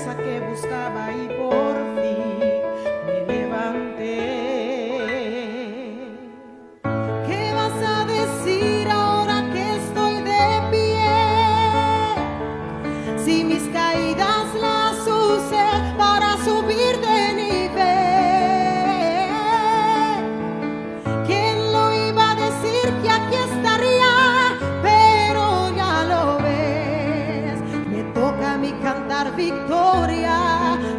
fuerza que buscaba y por fin me levanté. ¿Qué vas a decir ahora que estoy de pie? Si mis caídas las usé para subir de nivel. ¿Quién lo iba a decir que aquí estaría? Pero ya lo ves. Me toca a mí cantar victoria.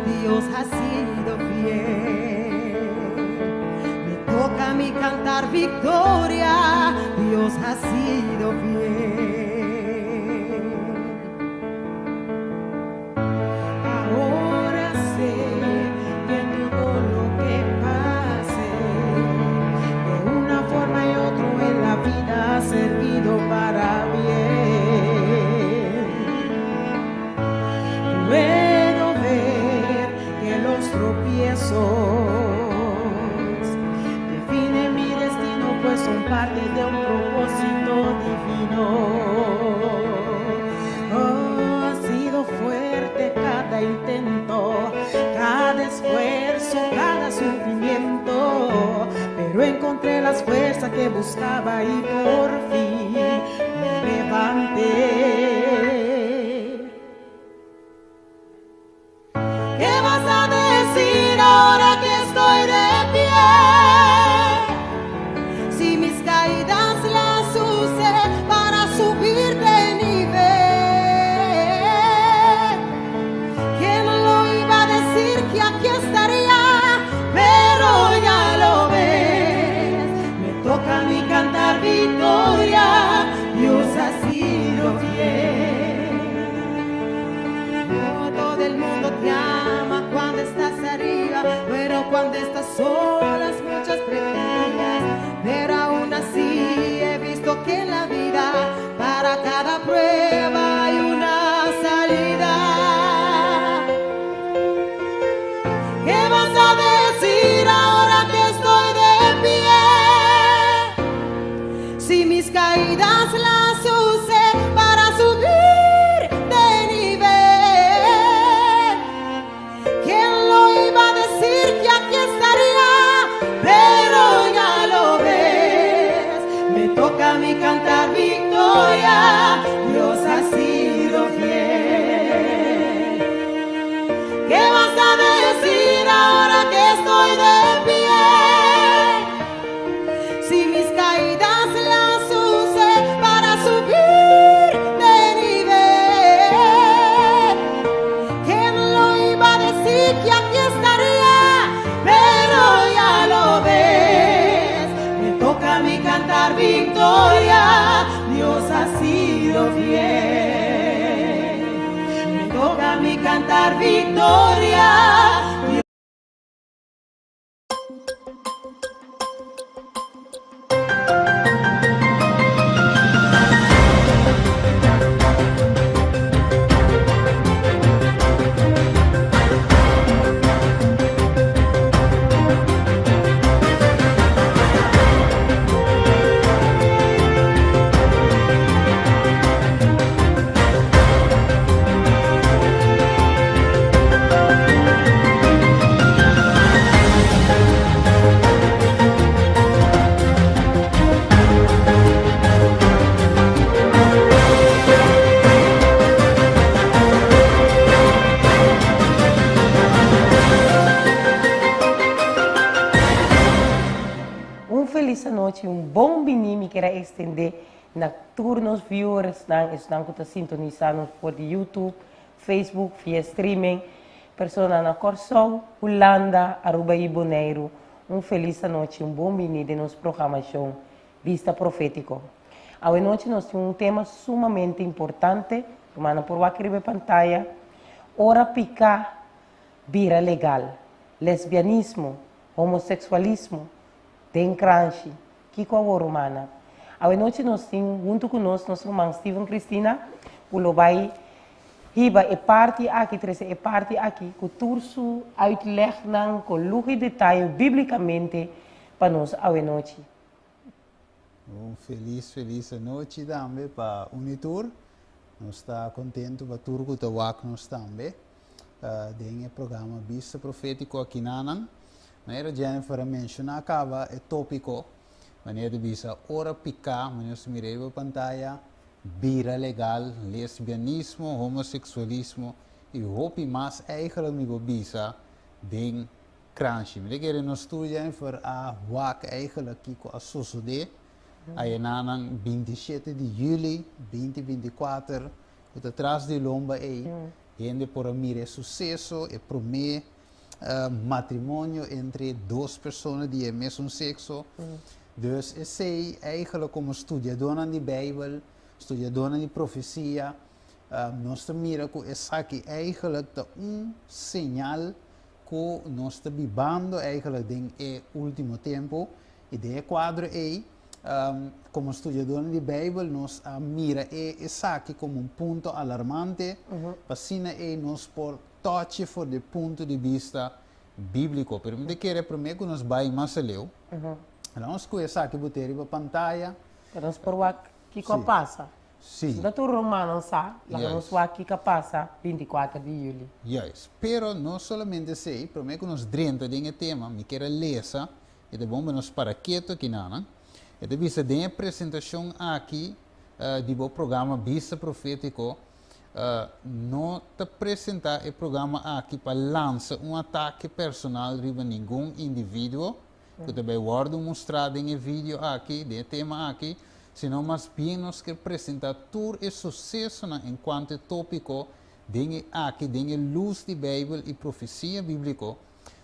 Dios ha sido fiel. Me toca a mí cantar victoria. Dios ha sido fiel. Ahora sé que todo lo que pase, de una forma y otra en la vida ha servido para bien. Puedo ver que los tropiezos definen mi destino, pues son parte de un propósito divino. Oh, ha sido fuerte cada intento, cada esfuerzo, cada sufrimiento, pero encontré las fuerzas que buscaba y por fin me levanté. ¿Qué vas a decir ahora que estoy de pie? Si mis caídas las usé para subir de nivel. ¿Quién lo iba a decir que aquí estaría? Pero ya lo ves. Me toca a mí cantar victoria. Dios ha sido fiel. No todo el mundo te ama cuando estás arriba, pero cuando estás solas muchas preguntas. Pero aún así he visto que en la vida para cada prueba hay una salida. ¿Qué vas a decir ahora que estoy de pie? Si mis caídas las usé para subir de nivel. ¿Quién lo iba a decir que aquí estaría? Pero ya lo ves. Me toca a mí cantar victoria. Dios ha sido fiel. ¿Qué vas a decir ahora que estoy de pie? Si mis caídas las usé para subir de nivel. ¿Quién lo iba a decir que aquí estaría? Pero ya lo ves. Me toca a mí cantar victoria. Dios ha sido fiel. Me toca a mí cantar victoria. Un felis anochi, un bon bini mi kier extende na tur nos viewers nan esnan cu ta sintonisa for di YouTube, Facebook, via streaming, persona na Corsou, Hulanda, Aruba y Boneiro. Un felis anochi, un bon bini den nos programacion Bista Profetico. Anochi nos tin un tema sumamente importante, ruman por wak riba pantaya, ora pica bira legal, lesbianismo, homosexualismo, den kranshi, kico ruman. Anochi nos tin hunto cu nos, nos ruman Steven Cristina, cu lo bay hiba e parti aki, trece e parti aki, cu tur su uitleg nan, cu luho y detaye biblicamente pa nos anochi. Un felis, felis anochi tambe pa un i tur. Nos ta contento pa tur cu ta wak nos tambe. Den e programa Bista Profétiko akinanan, manera Jennifer a menshoná kaba e tópiko, manera di bisa ora piká, manera nos ta mira riba pantaya, bira legal, lesbianismo, homoseksualismo i hopi mas eigenlijk mi por bisa den kranshi. Mi ta kere nos tur Jennifer a wak eigenlijk kiko a sosodé ayenanan 27 di yüli 2024 ku ta tras di lomba ei. Hende por a mira e suseso, e promé matrimonio entre dos persona di e mesun sekso. Dus esei eigenlijk komo studiadónan di Beibel, studiadónan di profesia, nos ta mira ku esaki eigenlijk ta un señal ku nos ta bibando eigenlijk den e último tempu. I den e kuadro ei, Komo studiadónan di Beibel nos a mira e esaki komo un punto alarmante, pa asina ei nos por tòchi for di e punto di bista bíbliko. Pero mi ta kere promé ku nos bai mas aleu, laga nos skohe esaki bo tin riba pantaya. Pa nos por wak kiko a pasa. Sí. No ta tur rumannan sa, laga nos wak kiko a pasa 24 di yüli. Juist. Pero no solamente esei, promé ku nos drenta den e tema, mi kier a lesa E ta bon pa nos para ketu aki nan. E ta bisa den e presentashon aki di bo programa Bista Profétiko, no ta presentá e programa aki pa lansa un atake personal riba ningun individuo ku ta bai wòrdu mustrá den e video aki, den e tema aki, sino mas bien nos ke presentá tur e susesonan enkuanto e tópiko den e aki den e lus di Beibel i profesia bíbliko.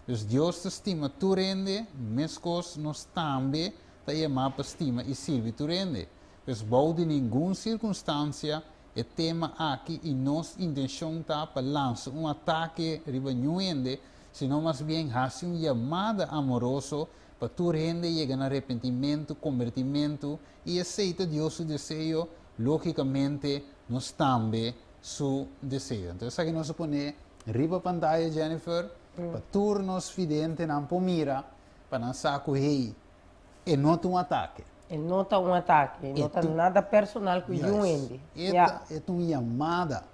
Dus Dios ta stima tur hende, meskos nos tambe ta yamá pa stima i sirbi tur hende. Pues bou di ningun sirkunstansia e tema aki i nos intenshon ta pa lansa un atake riba niun hende, sino mas bien hasi un yamada amoroso pa tur hende yega na repentimentu, kombertimentu, i esei ta Dios su deseo, lógikamente nos tambe su deseo. Entonces esaki nos a pone Riba pantaya Jennifer, pa tur nos fidentenan por mira, pa nan sa ku hey, e no ta un atake. E no ta un atake, e no ta nada personal ku yu hende. E ta, e ta un yamada.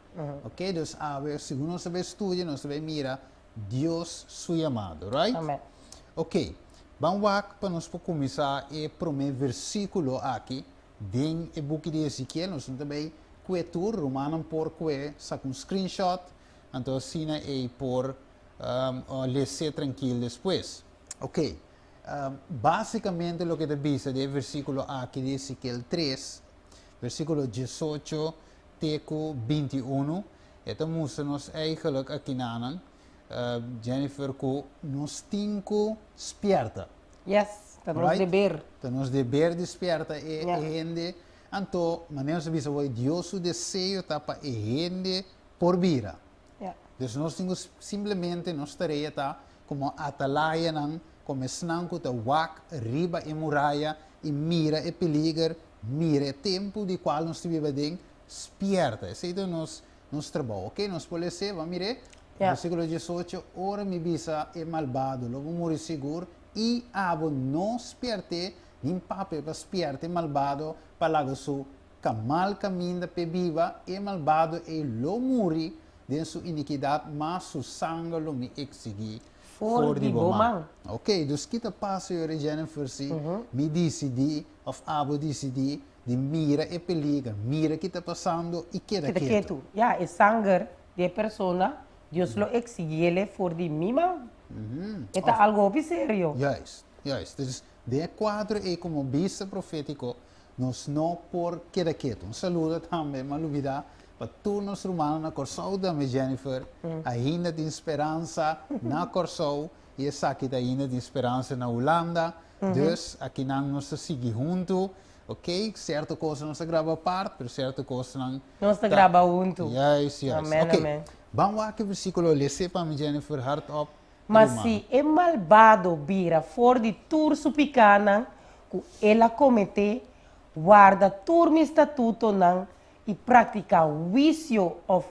Ok, dus awe segun nos ta bai studia, nos ta bai mira Dios su yamado, right? Amen. Ok, ban wak pa nos por kuminsá e promé versíkulo aki den e buki di Ezekiel. Nos no ta bai kue tur, rumannan por kue saka un screenshot, anto asina ei por les'é trankil despues. Ok, básikamente loke ta bisa den e versíkulo aki di Ezekiel 3, versíkulo 18 te ku 21, e ta mustra nos eigenlijk akinanan, Jennifer, ku nos tin ku spièrta. Yes, ta nos deber. Ta nos deber di spièrta e hende. Anto, manera nos a bisa hoy, Dios su deseo ta pa e hende por bira. Dus nos tin ku simplemente nos tarea ta komo atalayanan, komo esnan ku ta wak riba e muraya i mira e peliger, mira e tempu di kual nos ta biba aden, spièrta. Esei ta nos nos trabou. Oke, nos por lese, ban mir'é. Versíkulo 18, Ora mi bisa e malbado, lo bo muri sigur, i abo no spièrt'é, nin papia pa spièrta e malbado pa laga su kamal kaminda p'e biba, e malbado ei lo muri den su inikidat, ma su sanger lo mi eksigí for di bo man. Oke, dus ki ta pasa yori Jennifer si mi disidí òf abo disidí di mira e peliger, mira ki ta pasando i keda Keda ketu? ketu. Ya, e sanger di e persona, Dios lo eksigiele for di mi man. E ta algu hopi serio. Juist, juist. Dus den e kuadro ei komo bista profétiko nos no por keda ketu. Un saludo tambe, m'a lubidá, pa tur nos rumannan na Kòrsou tambe, Jennifer. Ainda tin speransa na Kòrsou i esaki ta ainda tin speransa na Hulanda. Dus akinan nos ta sigui huntu, ok. Sierto kosnan nos ta graba apart, pero sierto kosnan Nos ta graba huntu. Juist, juist. Amen, Ok, amen. ban wak e versíkulo, les'é pa mi, Jennifer, hardop. Ma si e malbado bira for di tur su pikánan ku el a kometé, warda tur mi statutonan i praktiká huisio òf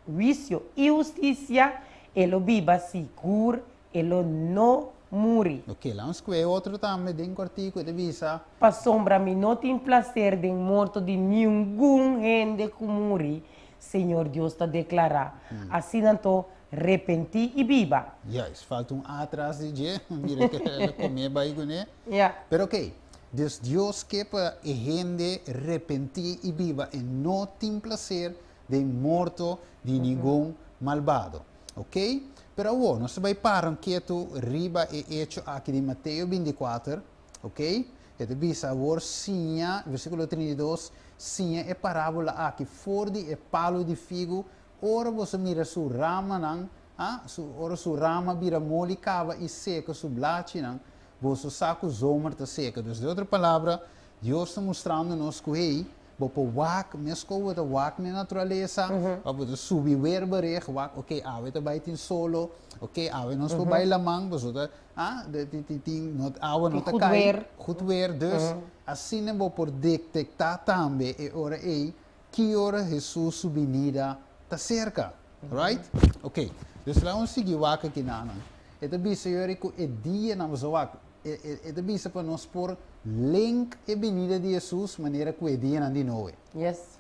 huisio i hustisia, e lo biba sigur, e lo no muri. Ok, laga nos kue otro tambe den kòrtiku, e ta bisa. Pasobra mi no tin plaser den morto di ningun hende ku muri, Señor Dios ta deklará. Asina anto, repentí i biba. Juist, falta un A tras di dje, mira ke el a komé bai kuné. Ja. Pero oké, dus Dios ke pa e hende repentí i biba, e no tin plaser den morto di ningun malbado. Oké? Pero awor, nos ta bai para un ketu riba e echo aki di Mateo 24, oké? E ta bisa awor siña, versíkulo 32, siña e parábola aki for di e palu di figu, ora boso mira su ramanan, ah, su, ora su rama bira moli kaba i seka su blachinan, boso sa ku zomer ta seka. Dus, den otro palabra, Dios ta mustrando nos ku, hey, bo por wak, meskos bo ta wak na naturalesa, òf bo ta subi weerbericht, wak, oké, awe ta bai tin solo, oké, awe nos por bai laman, boso ta, ah, tin, tin, no, awa no ta Goed kai. weer. Goed weer, dus asina bo por detektá tambe e ora ei ki ora Hesus su binida ta serka. Right? Oké, dus laga nos sigui wak aki nanan. E ta bisa yori ku e dianan, boso wak, e ta bisa pa nos por link e binida di Hesus manera ku e dianan di Noe.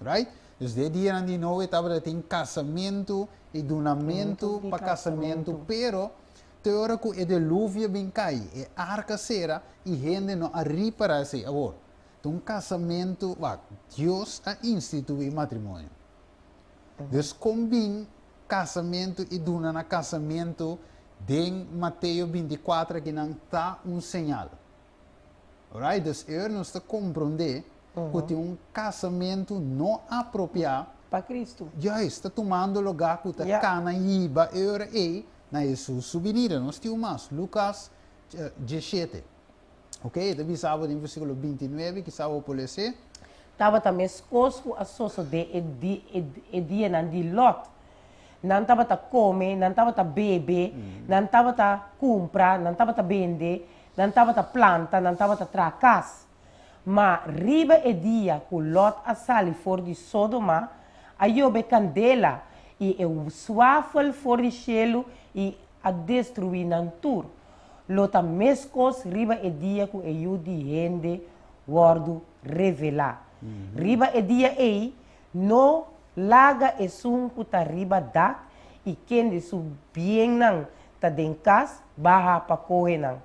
Right? Dus den e dianan di Noe tabata tin kasamentu i dunamentu pa kasamentu, pero te ora ku e deluvio bin kai, e arka sera i hende no a ripará esei. Awor, ta un kasamentu, wak, Dios a instituí matrimonio. Dus kon bin kasamentu i duna na kasamentu den Mateo 24 akinan ta un señal. Alright, dus e ora nos ta komprondé ku tin un kasamentu no apropiá. Pa Kristu. Juist, ta tumando lugá ku ta kana hiba e ora ei na Hesus su binida. Nos tin un mas, Lukas 17. Ok, e ta bisa abo den versíkulo 29, kisas bo por les'é. Tabata meskos ku a sosodé e e dianan di Lòt. Nan tabata kome, nan tabata bebe, nan tabata kumpra, nan tabata bende, nan tabata planta, nan tabata traha kas. Ma riba e dia ku Lòt a sali for di Sodoma, a yobe kandela i e swafel for di shelu i a destruí nan tur. Lo ta meskos riba e dia ku e Yu di hende wòrdu revelá. Riba e dia ei, no laga esun ku ta riba dak i kende su biennan ta den kas baha pa kohe nan.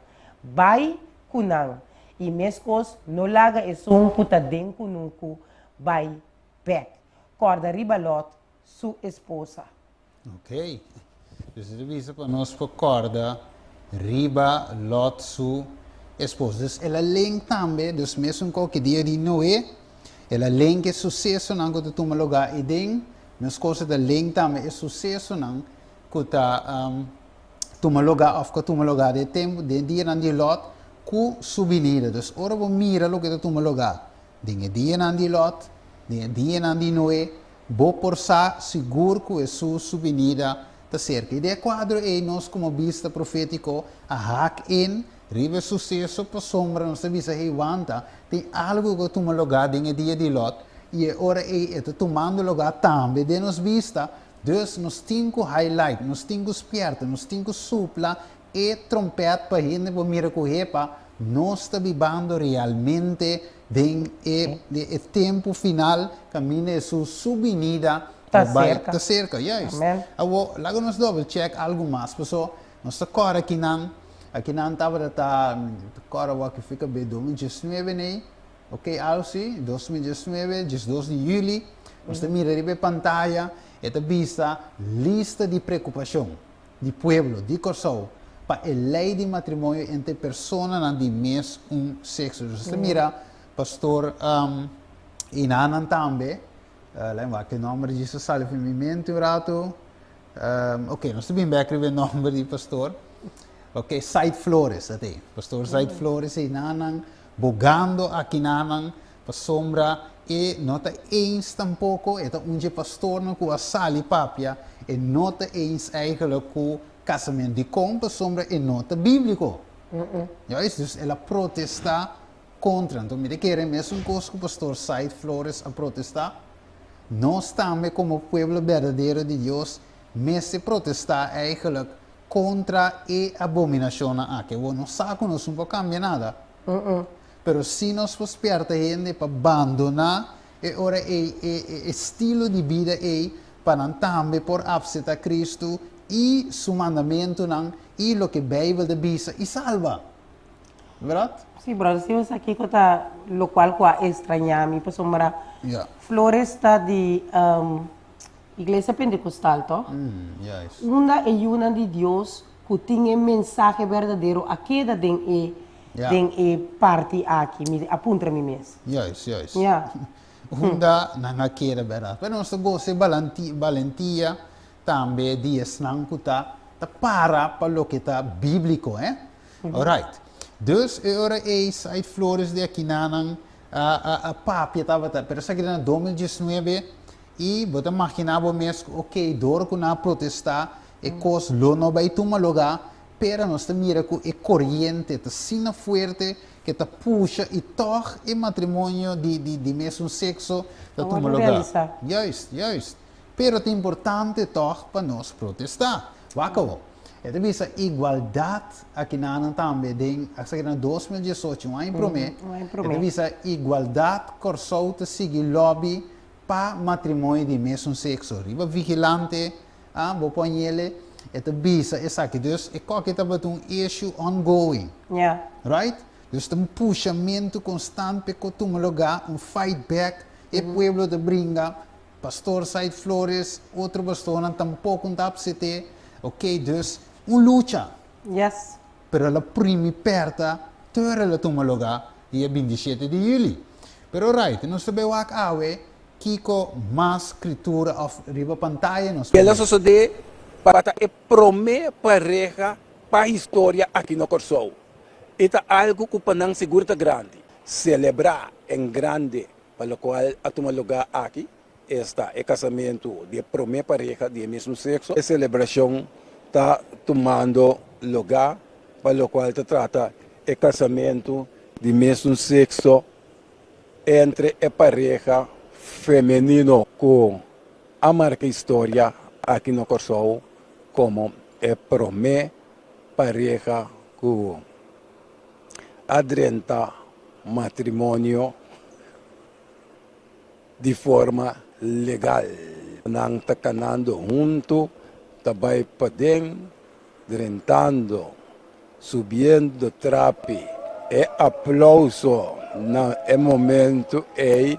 Bai ku nan, i meskos no laga esun ku ta den kunuku bai bèk. Kòrda riba Lòt, su esposa. Ok. Dus e ta bisa pa nos por kòrda riba Lòt su esposa. Dus el a link tambe, dus mesun kos ku e dia di Noe, el a link e susesonan ku ta tuma lugá ei den, meskos e ta link tambe e susesonan ku ta tuma lugá òf ku a tuma lugá den e tempu, den e dianan di Lòt ku su binida. Dus ora bo mira loke ta tuma lugá den e dianan di Lòt, den e dianan di Noe, bo por sa sigur ku Hesus su binida ta serka. I den e kuadro ei nos komo bista profétiko a hak in riba e suseso pasobra nos ta bisa, Hey, wanta, tin algu ku a tuma lugá den e dia di Lòt, i e ora ei e ta tumando lugá tambe den nos bista. Dus nos tin ku highlight, nos tin ku spièrta, nos tin ku supla e trompèt pa hende por mira ku hepa nos ta bibando realmente den e e tempu final kaminda Hesus su binida Ta lo bai serka. ta serka. Juist. Amen. Awor, laga nos double check algu mas, paso nos ta kòrda akinan, akinan tabata ta, ta kòrda awor aki fika be 2019 nei, ok Alcy, 2019, 12 di juli, nos ta mira riba e pantaya, e ta bisa lista di preokupashon. Di pueblo di Kòrsou pa e lei di matrimonio entre personanan di mes un sekso. Dus ta mira pastor Inanan tambe, laat wak e nòmber djis a sali for mi mente un ratu. Ok, nos ta bin bèk riba e nòmber di pastor. Ok, Said Flores ta te. Pastor Said Flores Inanan bogando akinanan pasobra e no ta eens tampoko, e ta un dje pastornan ku a sali papia, e no ta eens eigenlijk ku kasamentu. Dikon? Pasobra e no ta bíbliko. Juist, dus el a protestá kontra. Anto mi ta kere mesun kos ku pastor Said Flores a protestá, nos tambe komo pueblo berdadero di Dios mester protestá eigenlijk kontra e abominashonnan aki. Awor, nos sa ku nos no por kambia nada. Pero si nos por spierta hende pa bandoná e ora ei e estilo di bida ei, pa nan tambe por apseptá Kristu i su mandamentunan i loke Beibel ta bisa i salba. Bèrdat? Sí, bròder, si bo sa kiko ta lokual ku a estrañá mi pasobra Flores ta di Iglesia Pentekostal, tòg? Unda e yunan di Dios ku tin e mensahe berdadero a keda den e den e parti aki? Mi a puntra mi mes. Juist, juist. Ja. Unda nan a keda bèrdat. Pero nos ta gosa e balentia tambe di esnan ku ta ta para pa loke ta bíbliko, hè? Alright. Dus e ora ei Said Flores di akinanan a a a papia tabata, pero esaki ta na 2019 i bo ta maginá bo mes ku okey dor ku nan a protestá e kos lo no bai tuma lugá, pero nos ta mira ku e koriente ta asina fuerte ke ta pusha i tòg e matrimonio di di di mesun sekso ta tuma lugá. Juist, juist. Pero ta importante tòg pa nos protestá. Wak awor. E ta bisa igualdat akinanan tambe den esaki na 2018, un aña promé, e ta bisa igualdat Kòrsou ta sigui lòbi pa matrimonio di mesun sekso. Riba Vigilante Ah, bo por ñele, e ta bisa esaki. Dus e koki tabata un issue ongoing. Ja. Right? Dus ta un pushamentu constant p'e ko tuma lugá, un fight back. E pueblo ta bringa, Pastor Said Flores, otro pastornan tampoco no ta apsete. Ok, dus un lucha. Yes. Pero el a primi perta tur el a tuma lugá dia 27 di juli. Pero right, nos ta bay wak awe Kiko mas skritura òf riba pantaya nos por El a mira? sosodé pa ta e promé pareha pa historia aki na Kòrsou. E ta algu ku pa nan sigur ta grandi. Selebrá en grande pa lokual a tuma lugá aki, esta e kasamentu di e promé pareha di e mesmu sekso. E selebrashon ta tumando lugá pa lokual ta trata e kasamentu di mesun sekso entre e pareha femenino ku a marka historia aki na Kòrsou komo e promé pareha ku a drenta matrimonio di forma legal. Nan ta kanando huntu, ta bai paden, drentando, subiendo trapi. E aplauso na e momento ei,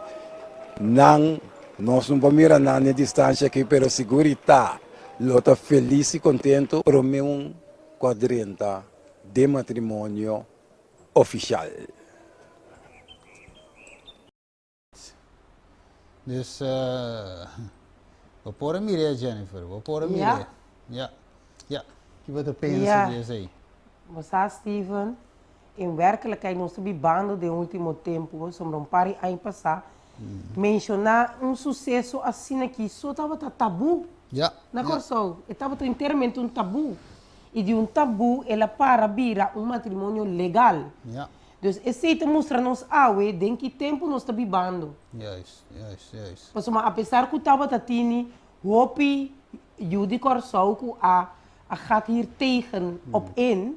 nan, nos no por mira nan n'e distancia aki, pero sigur i ta, lo ta felis i contento. Prome un cu a drenta den matrimonio oficial. Dus, bo por a mir'é, Jennifer, bo por a mir'é. Ja. Ja. Ki bo ta pensa di esei? Bo sa, Steven, en werkelijkheid nos ta bibando den ultimo tempu, pasobra un par di aña pasá, menshoná un suseso asina aki so tabata tabú na Kòrsou. E tabata enteramente un tabú. I di un tabú el a para bira un matrimonio legal. Dus esei ta mustra nos awe den ki tempu nos ta bibando. Juist, juist, juist. Pasobra apesar ku tabata tini hopi yu di Kòrsou ku a a gat hier tegen op in,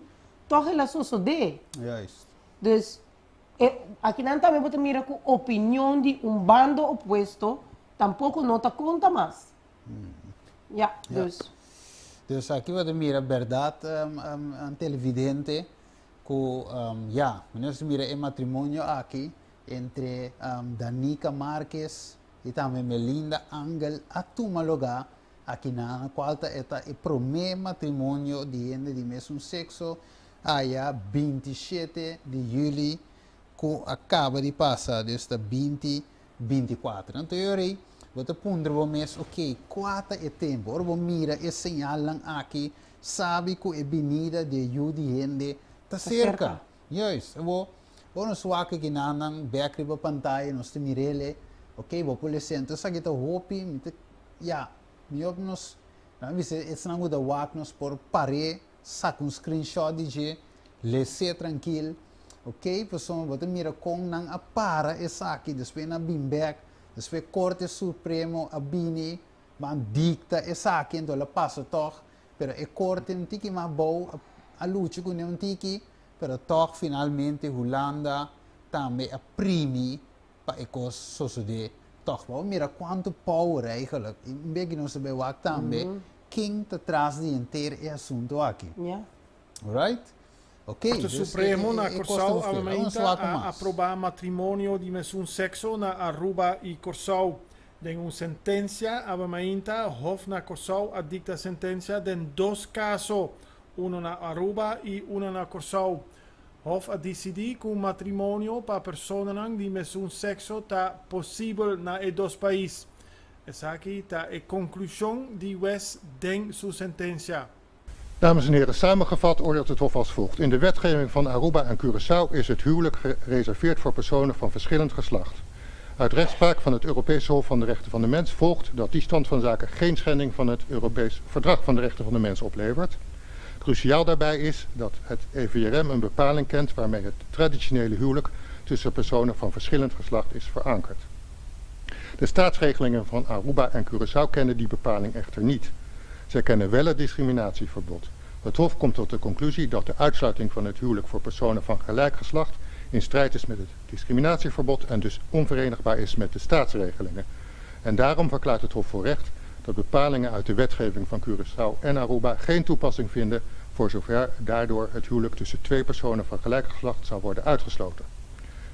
tòg el a sosodé. Juist. Dus e akinan tambe bo ta mira ku opinion di un bando opuesto tampoko no ta konta mas. Ja, dus. Dus aki bo ta mira bèrdat un televidente Ku ya, nos mira e matrimonio aki entre Danica Marquez i tambe Melinda Angel a tuma lugá aki na kual ta e ta e promé matrimonio di hende di mesun sekso aya 27 di yüli ku a kaba di pasa, dus ta 2024. Anto e ora ei bo ta puntra bo mes, ok, kua ta e tempu? Ora bo mira e señalnan aki Sabi ku e binida di e Yu di hende ta serka. Juist. Bo, ora nos wak aki nan bek riba pantaya, nos ta mir'el, ok, bo por lesa. Enton esaki ta hopi, mi ta, ya, mihor nos, nan a bisa esnan ku ta wak nos por par'é, saka un screenshot di dje, les'é trankil, ok, pasobra bo ta mira kon nan a para esaki, despues nan a bin bek, despues Korte Supremo a bini, Ban dicta esaki enton el a pasa tog, pero e corte un tiki mas bou a lucha cune un tiki, pero tog finalmente Hulanda tambe a primi pa e cos sosode. tòg bo a mira kuantu power eigenlijk i un beki nos ta bai wak tambe ken ta tras di henter e asuntu aki. Alright? Ok, Korte dus e Supremo na e e kos ta Kòrsou befel. Awe nos awe mainta wak un a mas. aprobá matrimonio di mesun sekso na Aruba i Kòrsou. Den un sentensia awe mainta Hof na Kòrsou a dikta sentensia den dos kaso, uno na Aruba i uno na Kòrsou. Hof a disidí ku matrimonio pa personanan di mesun sekso ta posibel na e dos pais. Esaki ta e konklushon di wes den su sentensia. Dames en heren, samengevat oordeelt het Hof als volgt. In de wetgeving van Aruba en Curaçao is het huwelijk gereserveerd voor personen van verschillend geslacht. Uit rechtspraak van het Europese Hof van de Rechten van de Mens volgt dat die stand van zaken geen schending van het Europees Verdrag van de Rechten van de Mens oplevert. Cruciaal daarbij is dat het EVRM een bepaling kent waarmee het traditionele huwelijk tussen personen van verschillend geslacht is verankerd. De staatsregelingen van Aruba en Curaçao kennen die bepaling echter niet. Zij kennen wel het discriminatieverbod. Het Hof komt tot de conclusie dat de uitsluiting van het huwelijk voor personen van gelijk geslacht in strijd is met het discriminatieverbod en dus onverenigbaar is met de staatsregelingen. En daarom verklaart het Hof voor recht dat bepalingen uit de wetgeving van Curaçao en Aruba geen toepassing vinden voor zover daardoor het huwelijk tussen twee personen van gelijk geslacht zou worden uitgesloten.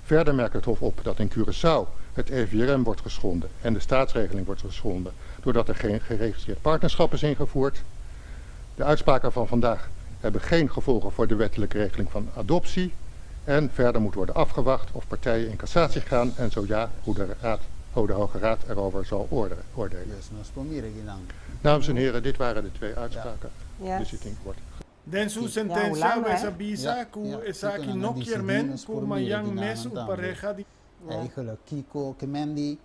Verder merkt het Hof op dat in Curaçao het EVRM wordt geschonden en de staatsregeling wordt geschonden doordat er geen geregistreerd partnerschap is ingevoerd. De uitspraken van vandaag hebben geen gevolgen voor de wettelijke regeling van adoptie. En verder moet worden afgewacht of partijen in cassatie gaan en zo ja, hoe de, raad, hoe de Hoge Raad erover zal oordelen. Dus nos por mira akinan. Dames en heren, dit waren de twee uitspraken. Yes. De zitting wordt Den su Ja, sentensia Hulanda, wes hè? a bisa Ja, ku ja. Kiko esaki nan a no kier disidí, men nos ku por mira mañan di mes nan un tambe. pareha di. Eigenlijk kiko ke men di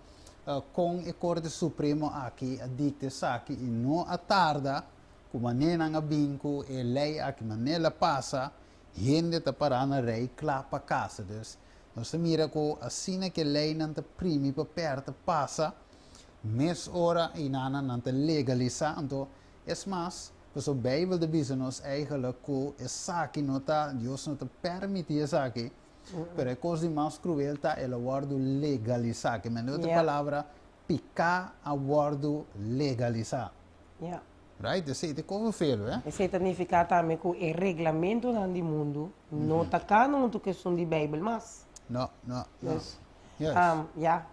kon e Korte Supremo aki a dikta esaki i no a tarda ku manera nan a bin ku e lei aki manera el a pasa hende ta pará na rei kla pa kasa. Dus nos ta mira ku asina ku e leinan ta primi pa pèrta pasa mes ora i nan nan ta legalisá anto Es mas, pasobra Bijbel ta bisa nos eigenlijk ku esaki no ta, Dios no ta permití esaki, pero e kos di mas kruel ta el a wòrdu legalisá. Ke men den otro palabra, piká a wòrdu legalisá. Right? Esei ta e kos felu, eh? Esei ta nifiká tambe ku e reglamentonan di mundu no ta kana huntu ku esun di Bijbel mas. No, no, no. Dus, Yes. ya.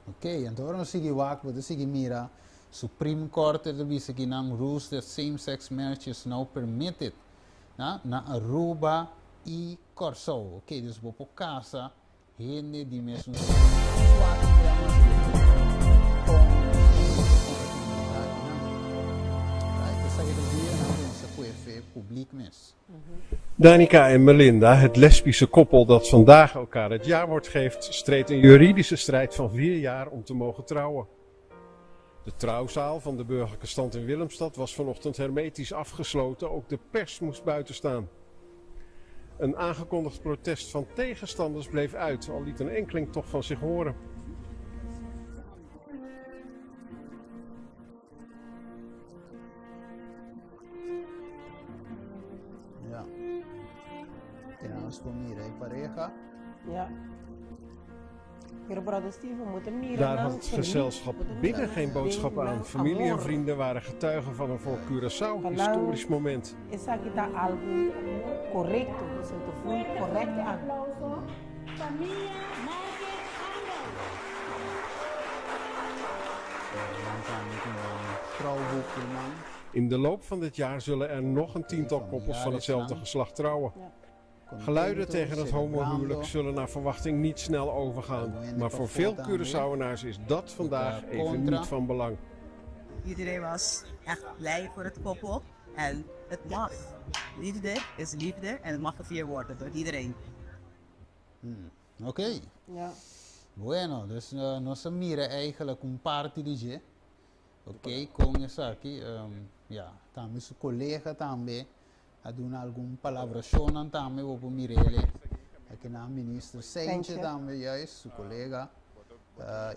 Ok, anto ora nos sigui wak, bo ta sigui mira Supreme Court ta bisa ki nan rules that same sex marriage is now permitted na na Aruba y Kòrsou. Ok, dus bo por kasa hende di mesun sexo. Nos wak mira mas leu kon nos ta mira akinan. Right, esaki ta dia nan pensa ku e fe publiek mes. Danica en Melinda, het lesbische koppel dat vandaag elkaar het jawoord geeft, streed een juridische strijd van 4 jaar om te mogen trouwen. De trouwzaal van de burgerlijke stand in Willemstad was vanochtend hermetisch afgesloten, ook de pers moest buiten staan. Een aangekondigd protest van tegenstanders bleef uit, al liet een enkeling toch van zich horen. Ja. Tena nos por mira e pareha. Ja. Pero brother Steven, we moeten mira Daar nan had het verliefd, gezelschap we moeten binnen mira geen nan boodschap den aan. nan Familie en amor. vrienden waren getuigen van een voor Curaçao Pa nan historisch moment. esaki ta algu korekto, dus e ta voel Fuerte, korekt fuerte aan. aplauso. Familia Marquez Angel. In de loop van dit jaar zullen er nog een tiental koppels van hetzelfde geslacht trouwen. Geluiden tegen het homohuwelijk zullen naar verwachting niet snel overgaan. Maar voor veel Curaçaoenaars is dat vandaag even niet van belang. Iedereen was echt blij voor het koppel. En het mag. Liefde is liefde en het mag gevierd worden door iedereen. Oké. Ja. Bueno, dus nos a mira eigenlijk un parti di dje. Oké, con esaki, ja, tambe su colega tambe a duna algun palabracionnan tambe, bo por mir'ele. Aki nan minister Seintje Seintje. tambe, juist, su colega.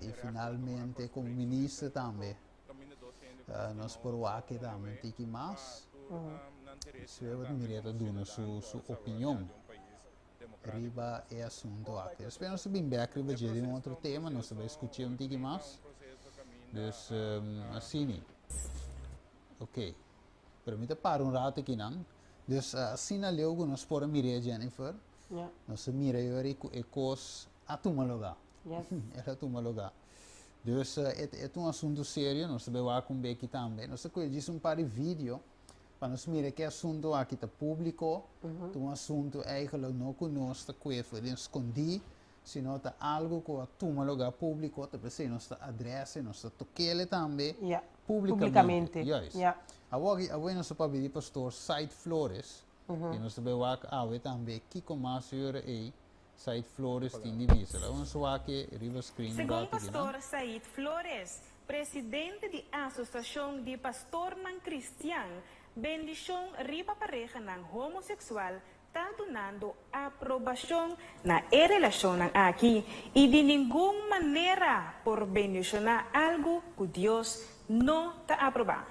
Y finalmente como minister tambe. Nos por wak tambe un tiki mas. Despues bo ta mir'e ta duna su, su opinion. Riba e asunto aki. Despues nos ta bin bek riba dje den un otro tema, nos ta bai skuch'é un tiki mas. Dus, asina. Ok. Pero mi ta para un rato akinan. Dus, asina leu ku nos por a mir'é, Jennifer, nos a mira yori ku e kos a tuma lugá. El a tuma lugá. Dus, e ta un asunto serio, nos ta bai wak un beki tambe. Nos ta kohe djis un par di video. Pa nos mira ke asunto aki ta públiko, ta un asunto eigenlijk no ku nos ta kue for den skondí, sino ta algu ku a tuma lugá públiko, ta p'esei nos ta adres'e, nos ta tok'ele tambe públikamente. Juist. Awor aki, awe nos ta papia di pastor Said Flores, i nos ta bai wak awe tambe kiko mas yora ei Said Flores tin di bisa. Laga nos wak e riba screen un Segun rato aki, no? pastor Said Flores, Presidente di Asosiashon di Pastornan Kristian, bendishon riba parehanan homoseksual ta dunando aprobashon na e relashonnan aki i di ningun manera por bendishoná algu ku Dios no ta aprobá.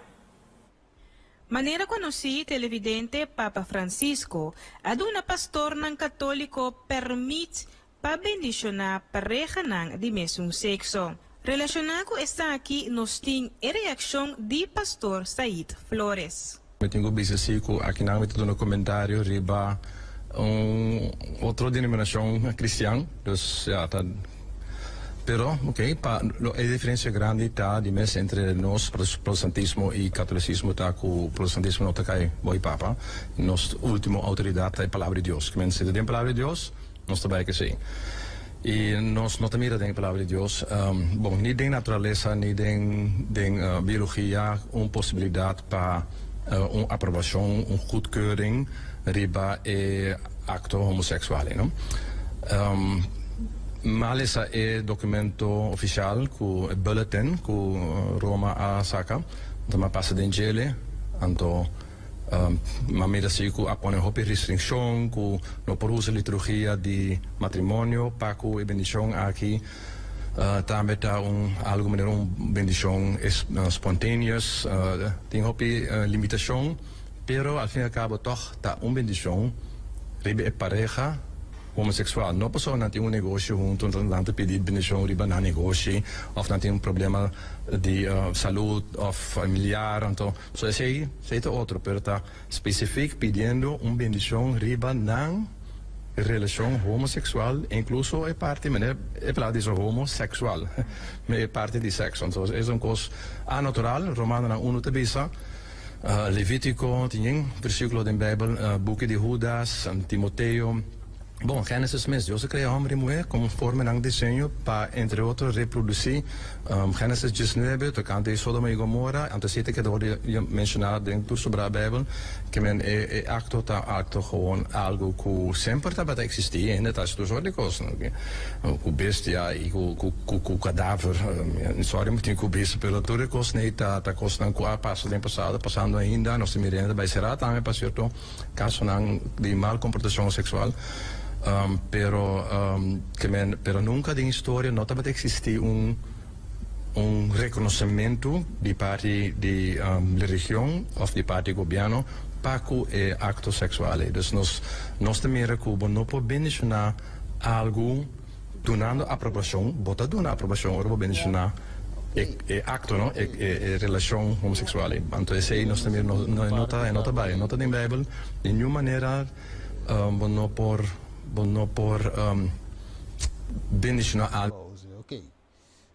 Manera konosí, televidente Papa Francisco a duna pastornan katóliko pèrmit pa bendishoná parehanan di mesun sekso. Relashoná ku esaki nos tin e reakshon di Pastor Said Flores. Mi tin ku bisa si ku akinan mi ta duna komentario riba un otro denominashon kristian, dus ya ta pero ok pa lo e diferensia grandi ta di mes entre nos protestantismo i katolisismo ta ku protestantismo no ta kai bou di papa, nos ultimo outoridat ta e palabra di Dios, kimen si ta den palabra di Dios Nos ta bai k'esei. I nos no ta mira den e Palabra di Dios, bon, ni den naturalesa ni den den biologia un posibilidat pa un aprobashon, un goedkeuring riba e akto homoseksual ei, no. Mi a lesa e dokumento ofisial ku e bulletin ku Roma a saka, anto mi a pasa den djele, anto. M'a mira si ku a pone hopi restrikshon ku no por usa liturgia di matrimonio pa ku e bendishon aki tambe ta un algu manera un bendishon spontaneous. Tin hopi limitashon pero al fin y al cabo tog ta un bendishon riba e pareha. Homosexual, no pasobra nan tin un negoshi hunto, nan ta pidi bendicion riba nan negoshi of nan tin un problema di salud of familiar, anto so esey esey ta otro, pero ta specific pidiendo un bendicion riba nan relacion homosexual, incluso e parti manera e palabra bisa homosexual, e parti di sexo, anto es un cos anatural, Romanonan uno ta bisa. Levítico, tin yen versículo den Bijbel, buki di Hudas, Timoteo. Bon, Génesis mes, Dios a crea homber y muher conforme nan diseño pa, entre otro, reproducí. Génesis diesnuebe, tocante Sodoma y Gomorra, anto esey ta keda worde menciona den tur sobrá Bijbel, ke men e acto ta acto gewoon algo cu semper tabata existi, hende ta haci tur soort di cos, cu bestia y cu cadaver, sorry mi tin cu bisa, pero tur e cosnan ta cosnan cu a pasa den pasado, pasando ainda, nos ta mira hende ta bay cera tambe pa cierto casonan di mal comportacion sexual, pero pero nunca den historia no tabata existi un un reconocimento di parti di religion of di parti gobierno pa cu e acto sexual ey. Dus nos nos ta mira cu bo no por bendiciona algu dunando aprobacion, bo ta duna aprobacion ora bo bendiciona e e acto no, e e relacion homosexual ey. Anto esey nos ta mira no no ta no ta bay, no ta den Bijbel di niun manera bo no por bo no por bendiciona algu.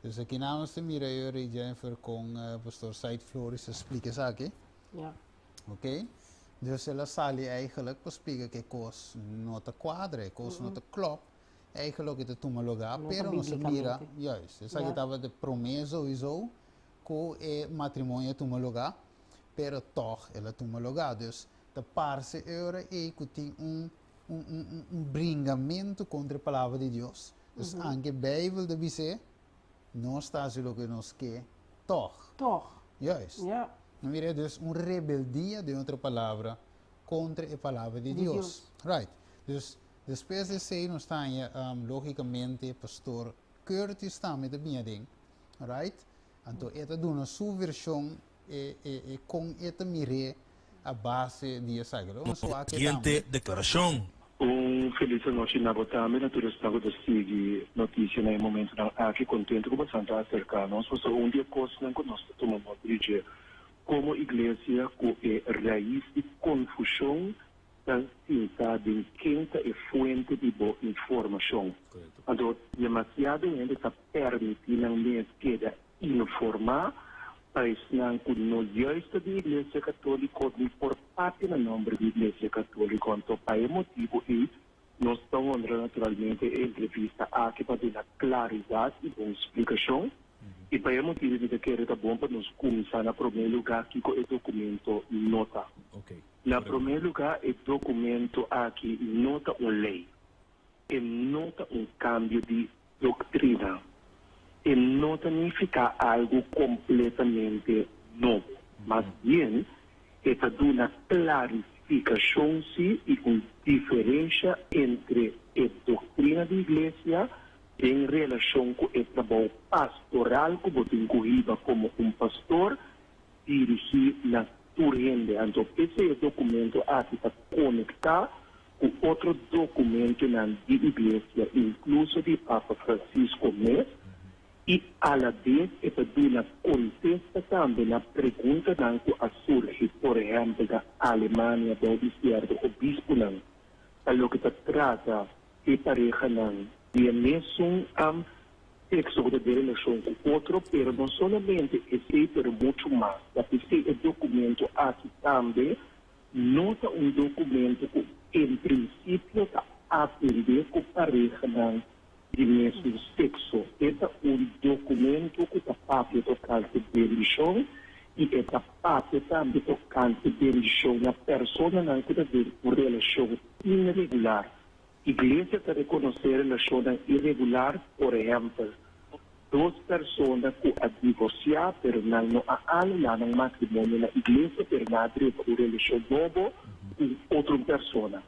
Dus aki nan nos ta mira yo Rey Jennifer con Pastor Said Flores a splica esaki. Ja. Ok. Dus el a sali eigenlijk pa splica cu e cos no ta cuadra, e cos no ta klop. Eigenlijk loke ta tuma lugar, No ta pero nos a mira, biblicamente. juist, esaki Ja. tabata e prome sowieso cu e matrimonio a tuma lugar, pero toch el a tuma lugar. Dus ta parce e ora ey cu tin un un un un bringamento contra e palabra di Dios. Dus anke Bijbel ta bis'é, nos ta hasi loke nos ke tòg. Tòg. Juist. Ja. No mira, dus un rebeldia, den otro palabra, kontra e palabra di Di Dios. Dios. Right. Dus, despues di esei nos ta haña, logicamente, Pastor Curtis tambe ta bini aden. Right. Anto e ta duna su vershon e, e, e kon e ta mir'é a base di esaki. Lo nos wak e Siguiente tambe. deklarashon. Un. Un felis anochi na bo tambe, na tur esnan ku ta sigui notisia na e momentunan aki. Kontentu ku bosan ta aserká nos, pasobra un di e kosnan ku nos ta tuma nota di dje komo iglesia ku e rais di konfushon ta sinta den ken ta e fuente di bo informashon. Anto demasiado hende ta permití nan mes keda informá pa esnan ku no juist ta di Iglesia Katóliko ni por papia na nòmber di Iglesia Katóliko. Anto pa e motibu ei nos ta honra naturalmente e entrevista aki pa duna klaridat i bon splikashon. I pa e motibu mi ta kere ta bon pa nos kuminsá na promé lugá kiko e dokumento no ta. Na promé lugá e dokumento aki no ta un lei. E no ta un kambio di doktrina. E no ta nifiká algu kompletamente nobo. Mas bien, e ta duna klarifikashon sí i un diferensha entre e doktrina di iglesia den relashon ku e trabou pastoral ku bo tin ku hiba komo un pastor dirigí na tur hende. Anto p'esei e dokumento aki ta konektá ku otro dokumentonan di Iglesia, inkluso di Papa Francisco mes, i alabes e ta duna kontesta tambe na preguntanan ku a surgi, por ehèmpel na Alemania bou di sierto obispunan pa loke ta trata e parehanan di e mesun Sexo ku ta den relashon ku otro, pero no solamente esei pero muchu mas. Ta p'esei e dokumento aki tambe no ta un dokumento ku en prinsipio ta atendé ku parehanan di mesun sexo. E ta un dokumento ku ta papia tokante bendishon i e ta papia tambe tokante bendishon na personanan ku ta den un relashon inregular. Iglesia ta rekonosé relashonnan iregular, por ehèmpel, dos persona ku a divorsiá pero nan no a anulá nan matrimonio na iglesia pero nan a drenta un relashon nobo ku otro un persona.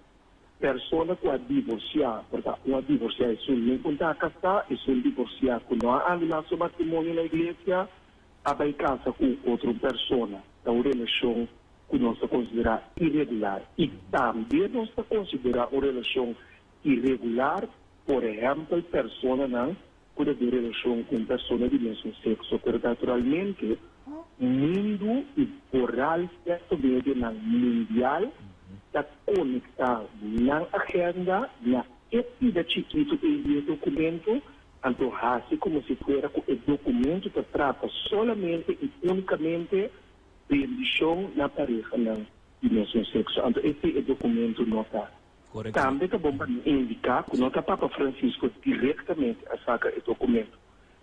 Persona ku a divorsiá, por ta un a divorsiá esun nunka un ta a kasá, esun divorsiá ku no a anulá su matrimonio na iglesia a bai kasa ku otro un persona. Ta un relashon ku nos ta konsiderá iregular i tambe nos ta konsiderá un relashon iregular, por ehèmpel personanan ku ta den relashon ku un persona di mesun sekso. Pero naturalmente mundu i foral sierto medionan mundial ta konektá nan agenda na e pida chikitu ei di e dokumento, anto hasi komo si fuera ku e dokumento ta trata solamente i únikamente Bendishon na parehanan di mesun sekso. Anto esei e dokumento no ta. Tambe ta bon pa indiká ku no ta Papa Francisco direktamente a saka e dokumento.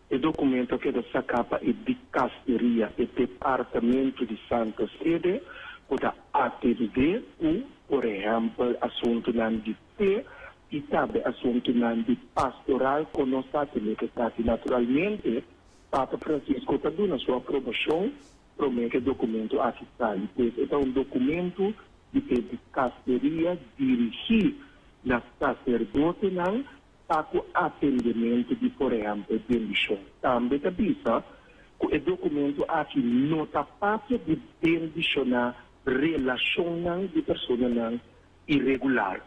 E dokumento a keda saká pa e dikasteria, e departamento di Santa Sede ku ta atendé ku, por ehèmpel, asuntunan di fe i tambe asuntunan di pastoral ku nos ta atendé ku esaki. Naturalmente, Papa Francisco ta duna su aprobashon promé ku e dokumento aki sali. Pues e ta un dokumento di e dikasteria dirigí na saserdotenan pa ku atendementu di por ehèmpel bendishon. Tambe ta bisa ku e dokumento aki no ta papia di bendishoná relashonnan di personanan iregular.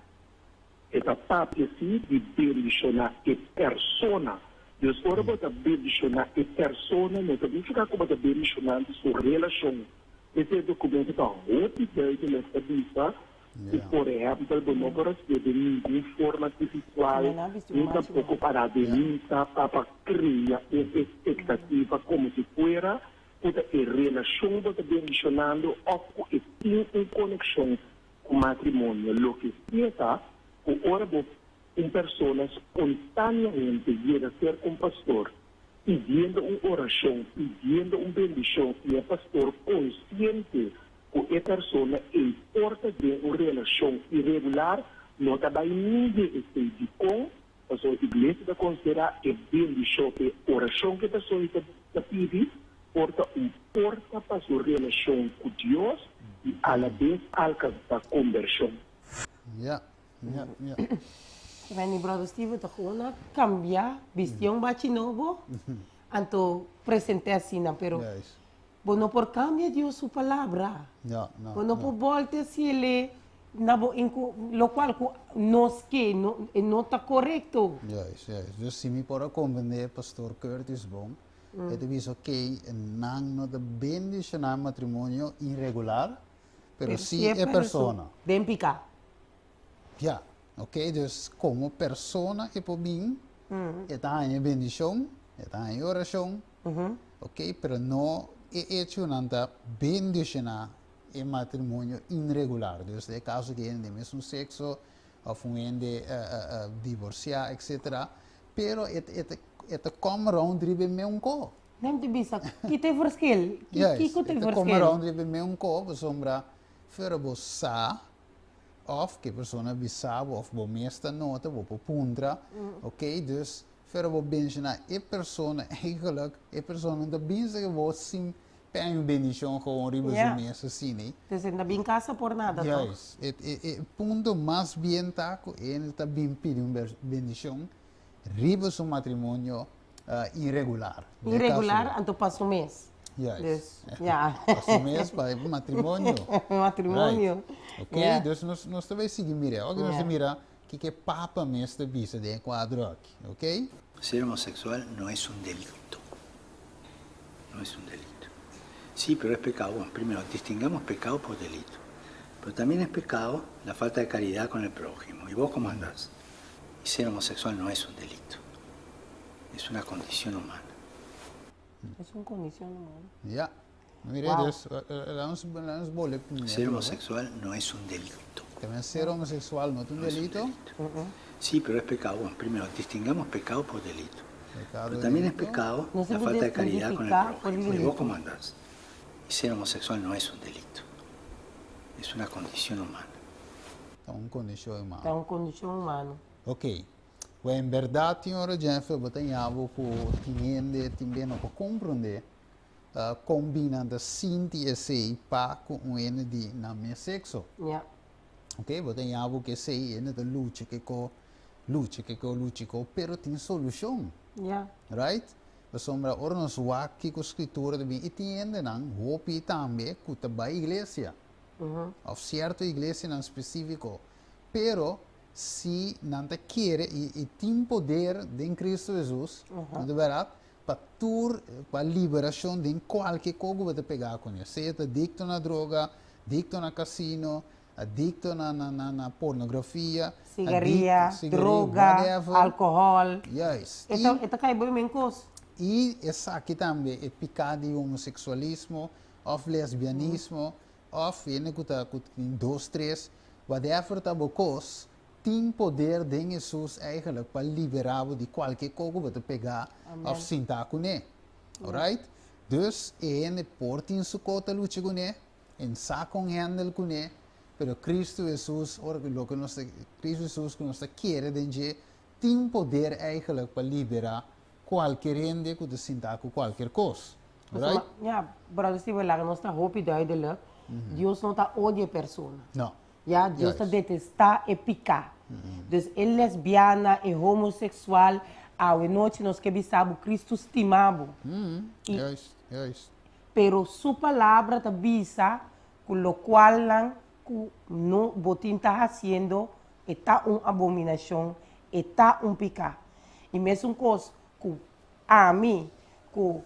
E ta papia si di bendishoná e persona. Dus ora bo ta bendishoná e persona no ta nifiká ku bo ta bendishonando su relashon. Esei dokumento ta hopi duidelijk ta bisa ku por ehèmpel bo no por hasié den ningun forma spiritual ni tampoko para den misa pa pa krea un espektativa komo si fuera ku ta e relashon bo ta bendishonando òf ku e tin un konekshon ku matrimonio. Loke sí e ta ku ora bo un persona spontaneamente yega serka un pastor pidiendo un orashon, pidiendo un bendishon i e pastor konsiente ku e persona ei por ta den un relashon iregular, no ta bai midi esei. Dikon? Pasobra iglesia ta konsiderá e bendishon, e orashon ku e persona ei ta pidi por ta un porta pa su relashon ku Dios i alabes alkansá kombershon. Ja, ja, ja. Randy Brother Steven ta gewoon a cambia, bisti un bachi nobo, anto presente asina, pero bo no por cambia Dios su palabra. Ja, no, Bo no no. por bolta haciele. Na bo inku lokual ku nos ke no e no ta korekto. Juist, juist. Dus si mi por a komprendé Pastor Curtis bon, e ta bisa oké, nan no ta bendishoná matrimonio iregular, pero si e persona. Den piká. Ya, oké, dus komo persona e por bin, e ta haña bendishon, e ta haña orashon, oké, pero no e echonan ta bendishoná e matrimonio inregular, dus den e kaso ku hende den mesun sekso òf un hende divorsiá etsetera, pero e e ta kòm rònt riba e meun ko. Nan ta bisa, ki ta e verschil? Kiko ta e verschil? E ta kòm rònt riba e meun ko pasobra fuera bo sa òf ku e persona bisa bo òf bo mes ta nota, bo por puntra, ok, dus fuera bo menshoná e persona eigenlijk e persona no ta bisa ku bo sin P'e un bendicion gewoon riba su mes asina. Dus e no bin casa por nada toch? Juist. E e punto mas bien ta cu e ta bin pidi un bendicion riba su matrimonio irregular. Irregular anto pa su mes. Juist. Dus ja. Pa su mes, pa e matrimonio. Matrimonio. Right. Ok, dus nos nos ta bay sigui mira. Awor nos ta mira kiko e papa mes ta bisa den e cuadro aki. Ok. Ser homosexual no es un delito. No es un delito. Sí, pero es pecado. Bueno, primero, distingamos pecado por delito. Pero también es pecado la falta de caridad con el prójimo. ¿Y vos cómo andás? Y ser homosexual no es un delito. Es una condición humana. Es una condición humana. Ja. Mira, wow. Dus, laat ons Ser homosexual no es un delito. También ser homosexual no es un delito. Sí, pero es pecado. Bueno, primero, distingamos pecado por delito. Pero también es pecado No se la puede falta de caridad con el identificar por prójimo. ¿Y delito. vos cómo andás? Y ser homosexual no es un delito. Es una condición humana. Ta un kondishon humano. Ta un kondishon humano. Ok. Bueno, en berdad, señora Jennifer, bo ta ñabo ku tin hende tin be no por komprondé kon bin nan ta sinti esei pa ku un hende di nan mes sekso. Ja. Ok, bo ta ñabo ku esei hende ta lucha ke ko Lucha kiko lucha kiko, pero tin solushon. Ja. Right? Pasobra ora nos wak kiko Skritura ta bin, i tin hendenan, hopi tambe, ku ta bai iglesia. Òf sierto iglesianan spesífiko. Pero si nan ta kere i i tin poder den Kristu Hesus, no ta bèrdat? Pa tur, pa liberashon den kualke kos ku bo ta pegá kuné. Sea ta dikto na droga, dikto na kasino, Adicto na na na na pornografia, Sigaria, adicto, sigaria, droga, whatever. alcohol. Juist. E ta e ta kai bo men kos. I esaki tambe e piká di homosexualismo of lesbianismo of hende ku ta ku tin dos tres, whatever ta bo kos, tin poder den Hesus eigenlijk pa liberá bo di kualke kos ku bo ta pegá of Amen. sintá kuné. Alright? Dus e hende por tin su kos ta lucha kuné, En sa con handel cune, pero Cristo Jesus, ora cu loke nos ta, Cristo Jesus cu nos ta kere den dje, tin poder eigenlijk pa libera cualkier hende cu ta sinta cu cualkier cos. Pasobra, Right? ja, brother Steven, laga nos ta hopi duidelijk, Dios no ta odia e persona. No. Ja, Dios ta Juist. detesta e pica. Dus e lesbiana, e homosexual, awe nochi nos ke bisa bo, Cristo stima bo. Y Juist, juist. Pero su palabra ta bisa cu locualnan cu no bo tin ta haciendo e ta un abominacion, e ta un pica. Y mesun cos cu ami cu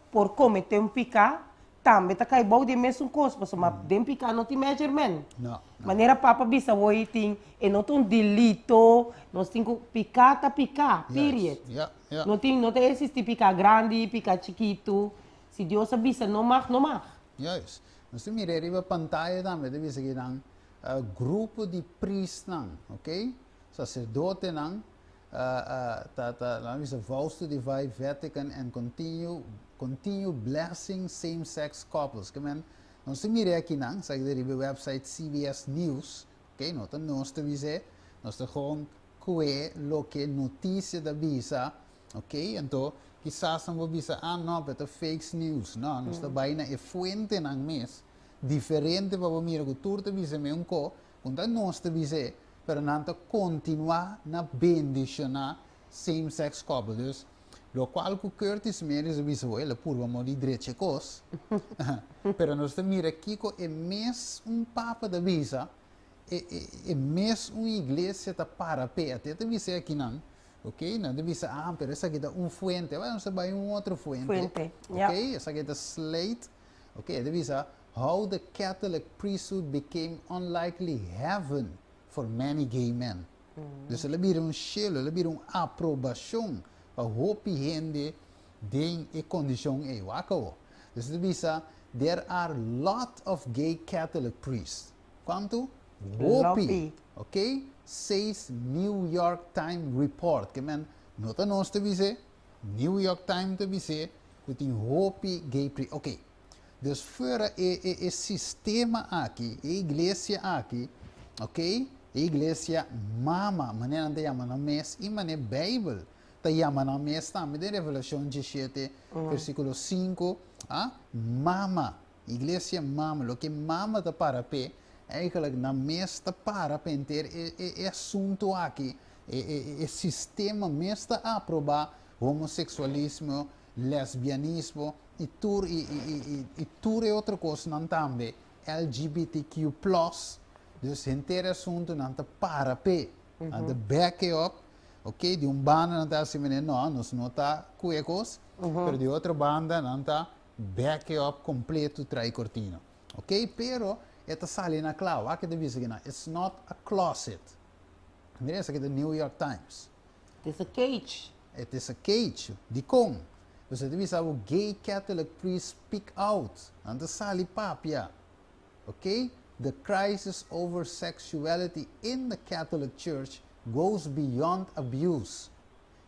por comete un pica, tambe ta cay bou di e mesun cos, pasobra den pica no tin measurement. No, no. Manera Papa bisa hoy tin, e no ta un delito, nos tin cu pica ta pica, period. Juist, ja, ja. No tin, no ta existi pica grandi, pica chikitu. Si Dios a bisa no mag, no mag. Juist. Nos ta mira riba pantaya tambe ta bisa kinan grupo di priestnan, ok? Sacerdotenan ta ta nan bisa vows to defy Vatican and continue continue blessing same sex couples. Ke men nos ta mira akinan, esaki ta riba e website CBS News, ok? No ta nos ta bis'é, nos ta gewoon kue loke noticia ta bisa. Ok, anto kisas nan por bisa, ah no, pero ta fakes news. No, nos ta bai na e fuentenan mes, diferente pa bo mira ku tur ta bisa meun ko, ku ta nos ta bisa e, pero nan ta kontinuá na bendishoná same sex couple. Dus, lokual ku Curtis Meris a bisa bo, el a purba mo di drecha e kos, pero nos ta mira kiko e mes un papa ta bisa. E, e, e mes un iglesia ta para p'e. Ate ta bisa akinan, ok, nan ta bisa, ah, pero esaki ta un fuente. Bueno, nos ta bai un otro fuente. Fuente, ja. Ok, esaki ta Slate. Ok, e ta bisa, How the Catholic priesthood became unlikely heaven for many gay men. Dus el a bira un shelu, el a bira un aprobashon pa hopi hende den e kondishon ei. Wak awo. Dus e ta bisa, There are lot of gay Catholic priests. Kuantu? Hopi. Hopi. Ok? Says New York Times report. Ke men, no ta nos ta bis'é, New York Times ta bis'é ku tin hopi gay priests. Ok. Dus fuera e e e sistema aki, e iglesia aki, ok, e iglesia mama, manera nan ta yama nan mes i manera Bijbel ta yama nan mes tambe den Revelashon diesshete versíkulo sinku, ah, mama, iglesia mama, loke mama ta para p'e, eigenlijk nan mes ta para pa henter e e e asuntu aki, e e e sistema mes ta aprobá homoseksualismo, lesbianismo, i tur i i i i i tur e otro kosnan tambe, LGBTQ plus, dus henter e asuntu nan ta para p'e, nan ta back e up, ok, di un banda nan ta hasi manera no, nos no ta ku e kos, pero di otro banda nan ta back e up kompleto trai kortina, ok, pero e ta sali na kla, wak e ta bisa kinan, it's not a closet, mira esaki ta New York Times. It is a cage. It is a cage. Dikon? Pasobra e ta bisa bo gay Catholic priests speak out. Nan ta sali papia. Ok? The crisis over sexuality in the Catholic Church goes beyond abuse.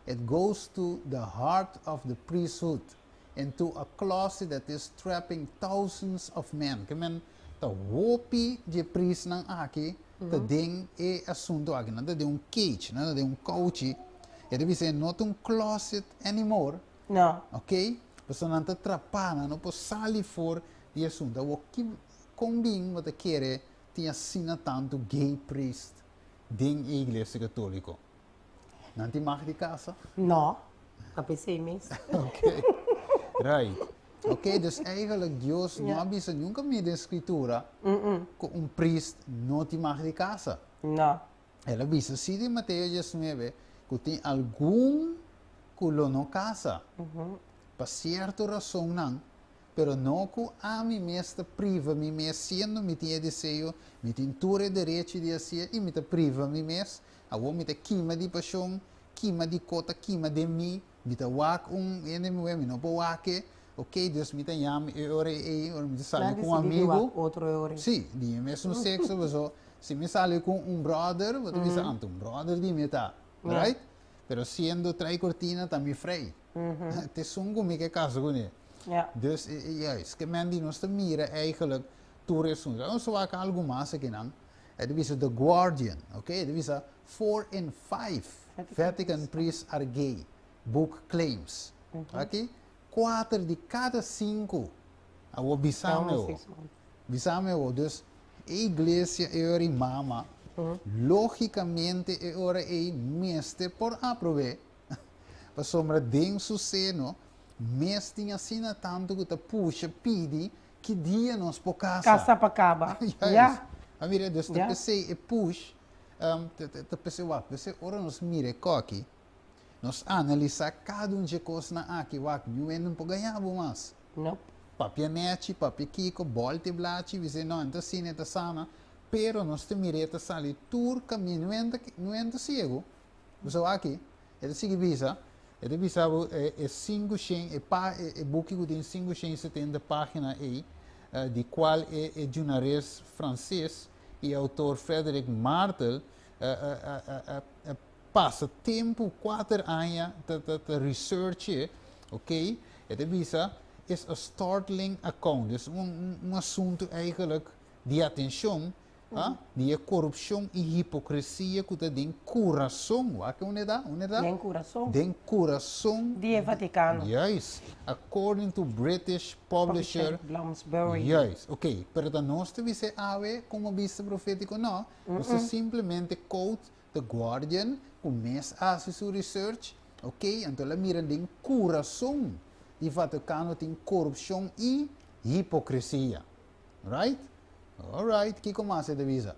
It goes to the heart of the priesthood, into a closet that is trapping thousands of men. Ke men ta hopi dje priestnan aki ta den e asunto aki. Nan ta den un cage, nan ta den un kouchi. E ta bisa e no ta un closet anymore. No. Ok? Pasobra nan ta trapá, nan no por sali for di e asunto. Awor, ki, kon bin bo ta kere tin asina tantu gay priest den e iglesia katoliko? Nan tin mag di kasa? No, ta p'esei mes. Ok, right. Ok, dus eigenlijk Dios no a bisa nunca mi den Scritura cu un priest no tin mag di casa. No. El a bisa si den Mateo 19 cu tin algun cu lo no casa pa cierto razonnan, pero no cu ami mes ta priva mi mes siendo mi tin e deseo, mi tin tur e derecho di hacié y mi ta priva mi mes. Awor mi ta kima di pashon, kima di ko ta kima den mi, mi ta wak un hende muhé, mi no por wak e, ok, dus mi ta yama e ora ei, ora mi ta sali ku un amigu, si, di e mesun sekso, paso si mi sali ku un brother, bo ta bisa, anto un brother di mi ta, right? Pero siendo trai kortina ta mi frei, ta esun ku mi ke kasa kuné. Dus, juist, ke men di nos ta mira eigenlijk tur esun. Nos ta wak algu mas akinan. E ta bisa The Guardian, ok, e ta bisa four in five Vatican priests are gay, book claims. Aki, kuater di kada sinku. Awor bisa mi awor, bisa mi awor, dus e iglesia e ora ei mama, logicamente e ora ei mester por aprob'é, pasobra den su seno mes tin asina tantu ku ta pusha pidi Ki dia nos por casa? Casa pa caba. Juist. Ja. A mira, dus ta Ja. pesey e push, ta, ta, ta pesey wak, pesey ora nos mira e koki, nos analisa cada un dje kosnan aki, wak, niun hende no por gaña bo mas. Nope. Papia nechi, papia kiko, bolta e blachi, bisey no, e ta asina, e ta sana, pero nos ta mira e ta sali tur caminda, niun hende ta, niun hende ta ciego. Bo sa wak aki, e ta sigui bisa, E ta bisa bo e e sinku shen e pa e buki ku tin 570 página ei, di kual e e djunares franses i outor Frédéric Martel a a pasa tempu kuater aña ta ta ta research e, ok, e ta bisa is a startling account, dus un un asuntu eigenlijk di atenshon Ah, di e korupshon i hipokresia ku ta den kurason. Wak unda e ta? Unda e ta? Den kurason. Den kurason. Di e Vatikano. Juist. According to British publisher. Publisher Bloomsbury. Juist. Ok, pero ta nos ta bisa e awe komo bista profétiko? No. Nos ta simplemente quote The Guardian ku mes a hasi su research. Ok, anto el a mira den kurason di Vatikano tin korupshon i hipokresia. Right? Alright, kiko mas e ta bisa?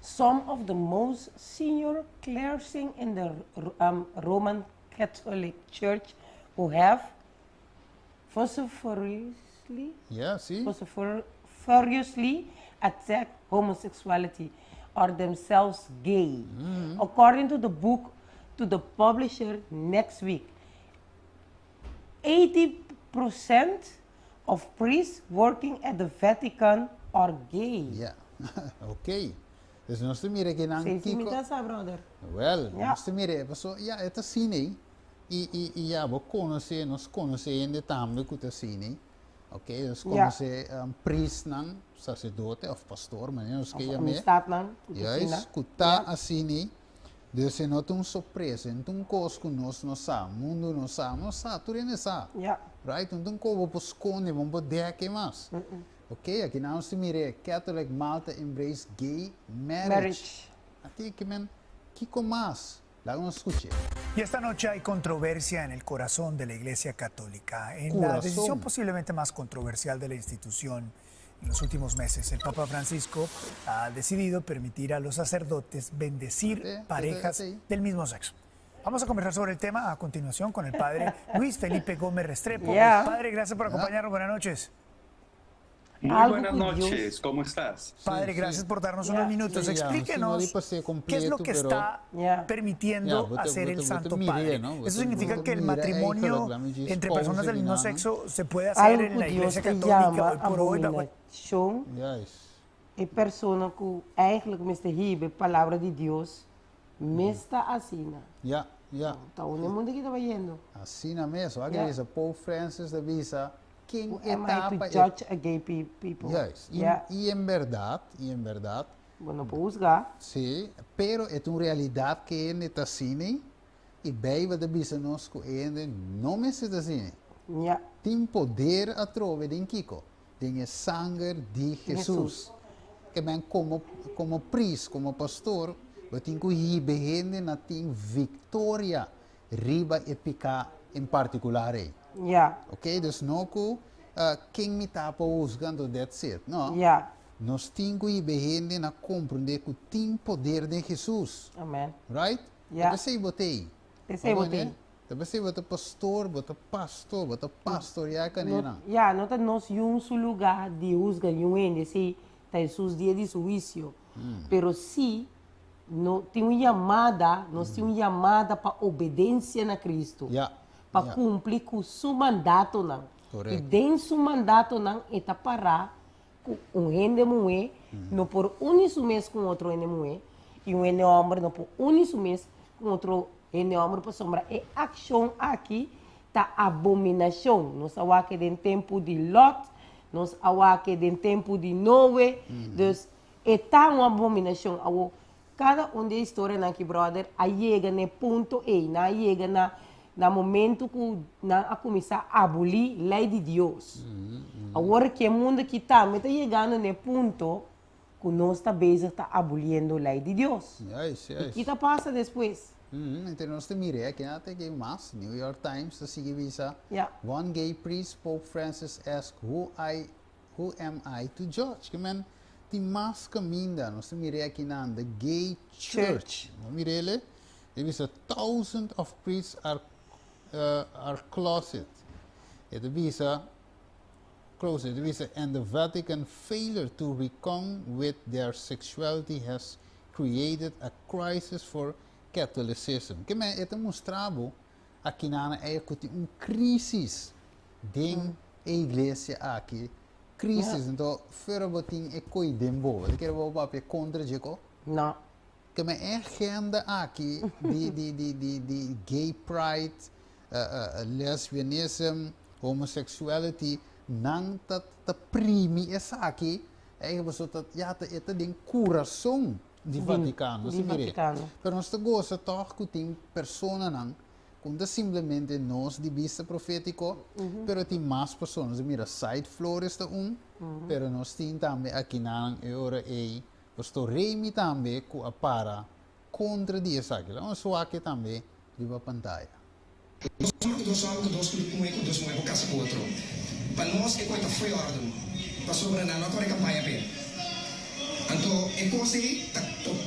Some of the most senior clergy in the Roman Catholic Church who have vociferously, Yeah, si. vociferously attacked homosexuality are themselves gay. According to the book to the publisher next week, 80% of priests working at the Vatican are gay. Yeah. Ok. Dus nos ta mira ku nan Si, si, mi kiko. ta sa, brother. Wel, nos ta mira, paso, ja, e ta asina ei. I, i, i ja, bo konosé, nos konosé hende tambe ku ta asina ei. Ok, nos konosé um, priestnan, saserdote òf pastor, manera nos ke Of yam'é. amistatnan ku ta Juist, asina. ku ta asina ei. Dus e no ta un sorpresa, e no ta un kos ku nos no sa, mundu no sa, nos sa, tur hende sa. Right? No ta un kos bo por skonde, bo no por dèk e mas. Ok, aki nan nos ta mira e Catholic Malta embrace gay marriage. Marriage. Ati ke men, kiko mas? Laga nos skuch'é. Y esta noche hay controversia en el corazón de la Iglesia Católica. En la Corazón. decisión posiblemente más controversial de la institución en los últimos meses, el Papa Francisco ha decidido permitir a los sacerdotes bendecir Ate, parejas ate, ate. del mismo sexo. Vamos a conversar sobre el tema a continuación con el padre Luis Felipe Gómez Restrepo. Padre, gracias por acompañarnos. Buenas noches. Muy Algo buenas ku Dios. noches, ¿cómo estás? Padre, Sí, gracias sí. por darnos Ya. unos minutos. Sí, ya, Explíquenos si no di pa qué es lo completo, que pero- está Ya. permitiendo Ya, bo te- hacer bo el te- bo te Santo mire, Padre. no? Bo Eso te- significa bo te que el mira, matrimonio eigenlijk, laat me just entre personas pauze del mismo die naam. sexo se puede hacer Algo en ku la Dios Iglesia te Católica yama hoy por hoy. Bajo abominashon. Juist. E persona ku eigenlijk mester hiba palabra di Dios, mes ta asina. Ja, ja. Ta unda e mundu aki ta bayendo. Asina mes. Wak Ja. bisa Pope Francis ta bisa ken Who am I to etapa judge a gay people? Juist. I, i en berdat, i en berdat. Bo no por husga. Si, pero e ta un realidat ku hende ta asina i Beibel ta bisa nos ku hende no mester ta asina. Tin poder atrobe den kiko? Den e sanger di Jesus. Jesus. Ke men komo komo priest, komo pastor, bo tin ku hiba hende na tin viktoria riba e piká en partikular ei. Ok, dus no ku ken mi ta pa husga anto that's it. No. Nos tin ku hiba hende na komprendé ku tin poder den Jesus. Amen. Right? Ta p'esei bo t'ei. P'esei bo t'ei. Ta p'esei bo ta pastor, bo ta pastor, bo ta pastoriá e kanenan. Ya, no ta nos yun su lugá di husga niun hende, esei ta Hesus dia di su huisio. Pero si no tin un yamada, nos tin un yamada pa obedensia na Kristu, pa kumpli ku su mandatonan. I den su mandatonan e ta pará ku un hende muhé no por uni su mes ku un otro hende muhé i un hende hòmber no por uni su mes ku un otro hende hòmber pasobra e akshon aki ta abominashon. Nos a wak den tempu di Lòt, nos a wak den tempu di Noe, dus e ta un abominashon. Awor, kada un di e historianan aki, bròder, a yega na e punto ei, nan a yega na na momento ku nan a kuminsá abolí lei di Dios. Awor ku e mundu aki tambe ta yegando na e punto ku nos ta bezig ta aboliendo lei di Dios. Juist, I juist. ki ta pasa despues? Entre nos ta mira aki na ta gay mas. New York Times ta sigui bisa, One gay priest, Pope Francis asked who I who am I to judge? Ke men tin mas kaminda. Nos ta mira aki nan the gay church. Bo mira ele? E bisa thousands of priests are are closet. E ta bisa closet. E ta bisa and the Vatican failure to reckon with their sexuality has created a crisis for Catholicism. Ke men e ta mustra bo aki nan e ku tin un crisis den e iglesia aki. Crisis, anto fuera bo tin e koi den bo. Bo ta kere bo papia kontra dje ko? No. Ke men e agenda aki di di di di di gay pride, lesbianism, homosexuality, nan ta ta primi esaki, eigen pasobra ta ya ta e ta den kurason di Vaticano, Di si mire. Vaticano. Pero nos ta gosa tòg ku tin personanan ku no ta simplemente nos di bista profétiko, pero tin mas persona. Nos a mira Said Flores ta un, pero nos tin tambe akinan e ora ei Pastor Remy tambe ku a para kontra di esaki. Laga nos wak e tambe riba pantaya. Nos hòmber ku dos hòmber ku dos muhé ku dos muhé por kasa ku otro. Pa nos e kos ta fo'i òrdu, pasobra nan no a kore kampaña p'e. Anto e kos ei ta.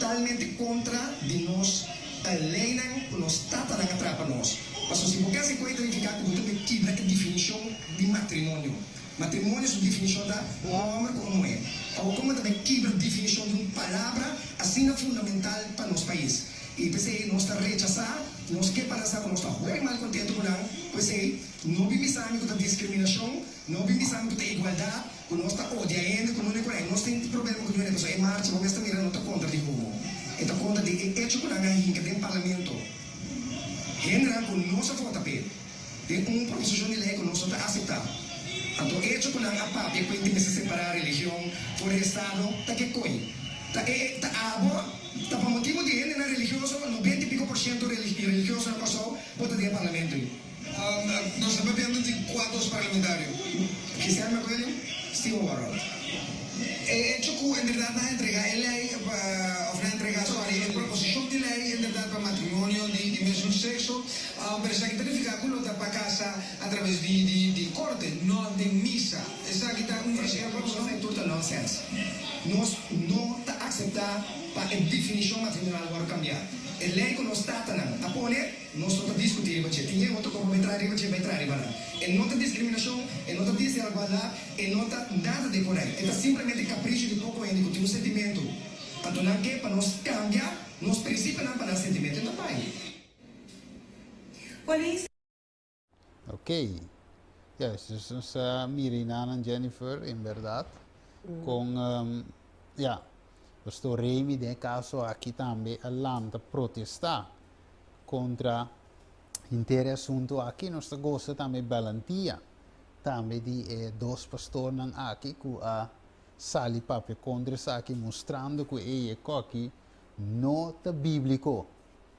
totalmente kontra di nos leinan ku nos tatanan a traha pa nos. Pasobra si bo kasa e koe ta nifiká ku bo ta bai kibra e definishon di matrimonio. Matrimonio su definishon ta un hòmber ku un muhé. Awor kon bo ta bai kibra definishon di un palabra asina fundamental pa nos pais? I p'esei nos ta rechasá, nos ke para sa ku nos ta hopi mal kontentu ku nan, ku esei no bin bisa mi ku ta diskriminashon, no bin bisa mi ku ta igualdat, ku nos ta odia hende, ku no ne ku nan. Nos tin problema ku hende pasobra e marcha bo mes ta mira no ta kontra di homo, e ta kontra di e echo ku nan a hinka den parlamento hendenan ku nos a vota p'e den un proposishon di lei ku nos no ta aseptá. Anto echo ku nan a papia ku e mester separá religion for di estado ta ke koi? Ta e ta abo? Ta pa motibu di hendenan religioso, 90 i piko por shento religioso na Kòrsou por ta den e parlamento ei. Nos ta papiando di kua dos parlamentario? Cristiano Macuello, Steven Warhout. E echo ku en bèrdat nan a entregá e lei pa, òf nan a entregá, sòri, e proposishon di lei en bèrdat pa matrimonio di di mesun sekso, pero esaki ta nifiká ku lo ta pa kasa atraves di di di korte, no den misa. Esaki ta un verschil pa boso? Esei tur ta nònsèns. Nos no ta akseptá pa e definishon matrimonial wòrdu kambiá. E lei ku nos tatanan a pone, nos no ta diskutí riba dje. Tin hende otro kos pa bai traha riba dje, bai traha riba nan. E no ta diskriminashon, e no ta desigualdat, e no ta nada di por ei. E ta simplemente kapricho di poko hende ku tin un sentimentu. Anto nan ke pa nos kambia nos prinsipionan pa nan sentimentu. E no bai. Polis. Ok. Juist, dus nos a mira inanan Jennifer, en berdad. Con, um, ja, Pastor Remy den e caso aki tambe a lanta protesta contra henter e asunto aki. Nos ta goza tambe balantia tambe di e dos pastornan aki cu a sali papia contra esaki, mustrando cu ey e koki no ta biblico.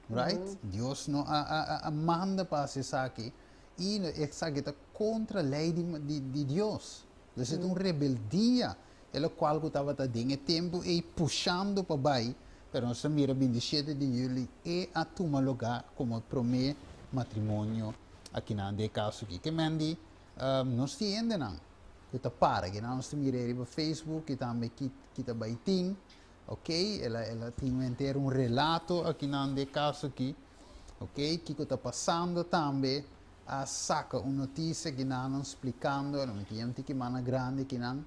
Right? Dios no a, a, a, a manda pa hasi esaki. I esaki ta kontra lei di, di, di Dios. Dus e ta un rebeldia. E lokual ku tabata den e tempu ei pushando pa bai, pero nos ta mira 27 di juli e a tuma lugá komo e promé matrimonio akinan den e kaso aki. Ke men di, nos tin hendenan ku ta para, kinan nos ta mira riba Facebook i tambe ki, ki ta bai tin. Ok, el a, el a tin henter un relato akinan di e kaso aki. Ok, kiko ta pasando tambe, a saka un notisia akinan nan splikando, nan miti un tiki mana grandi akinan.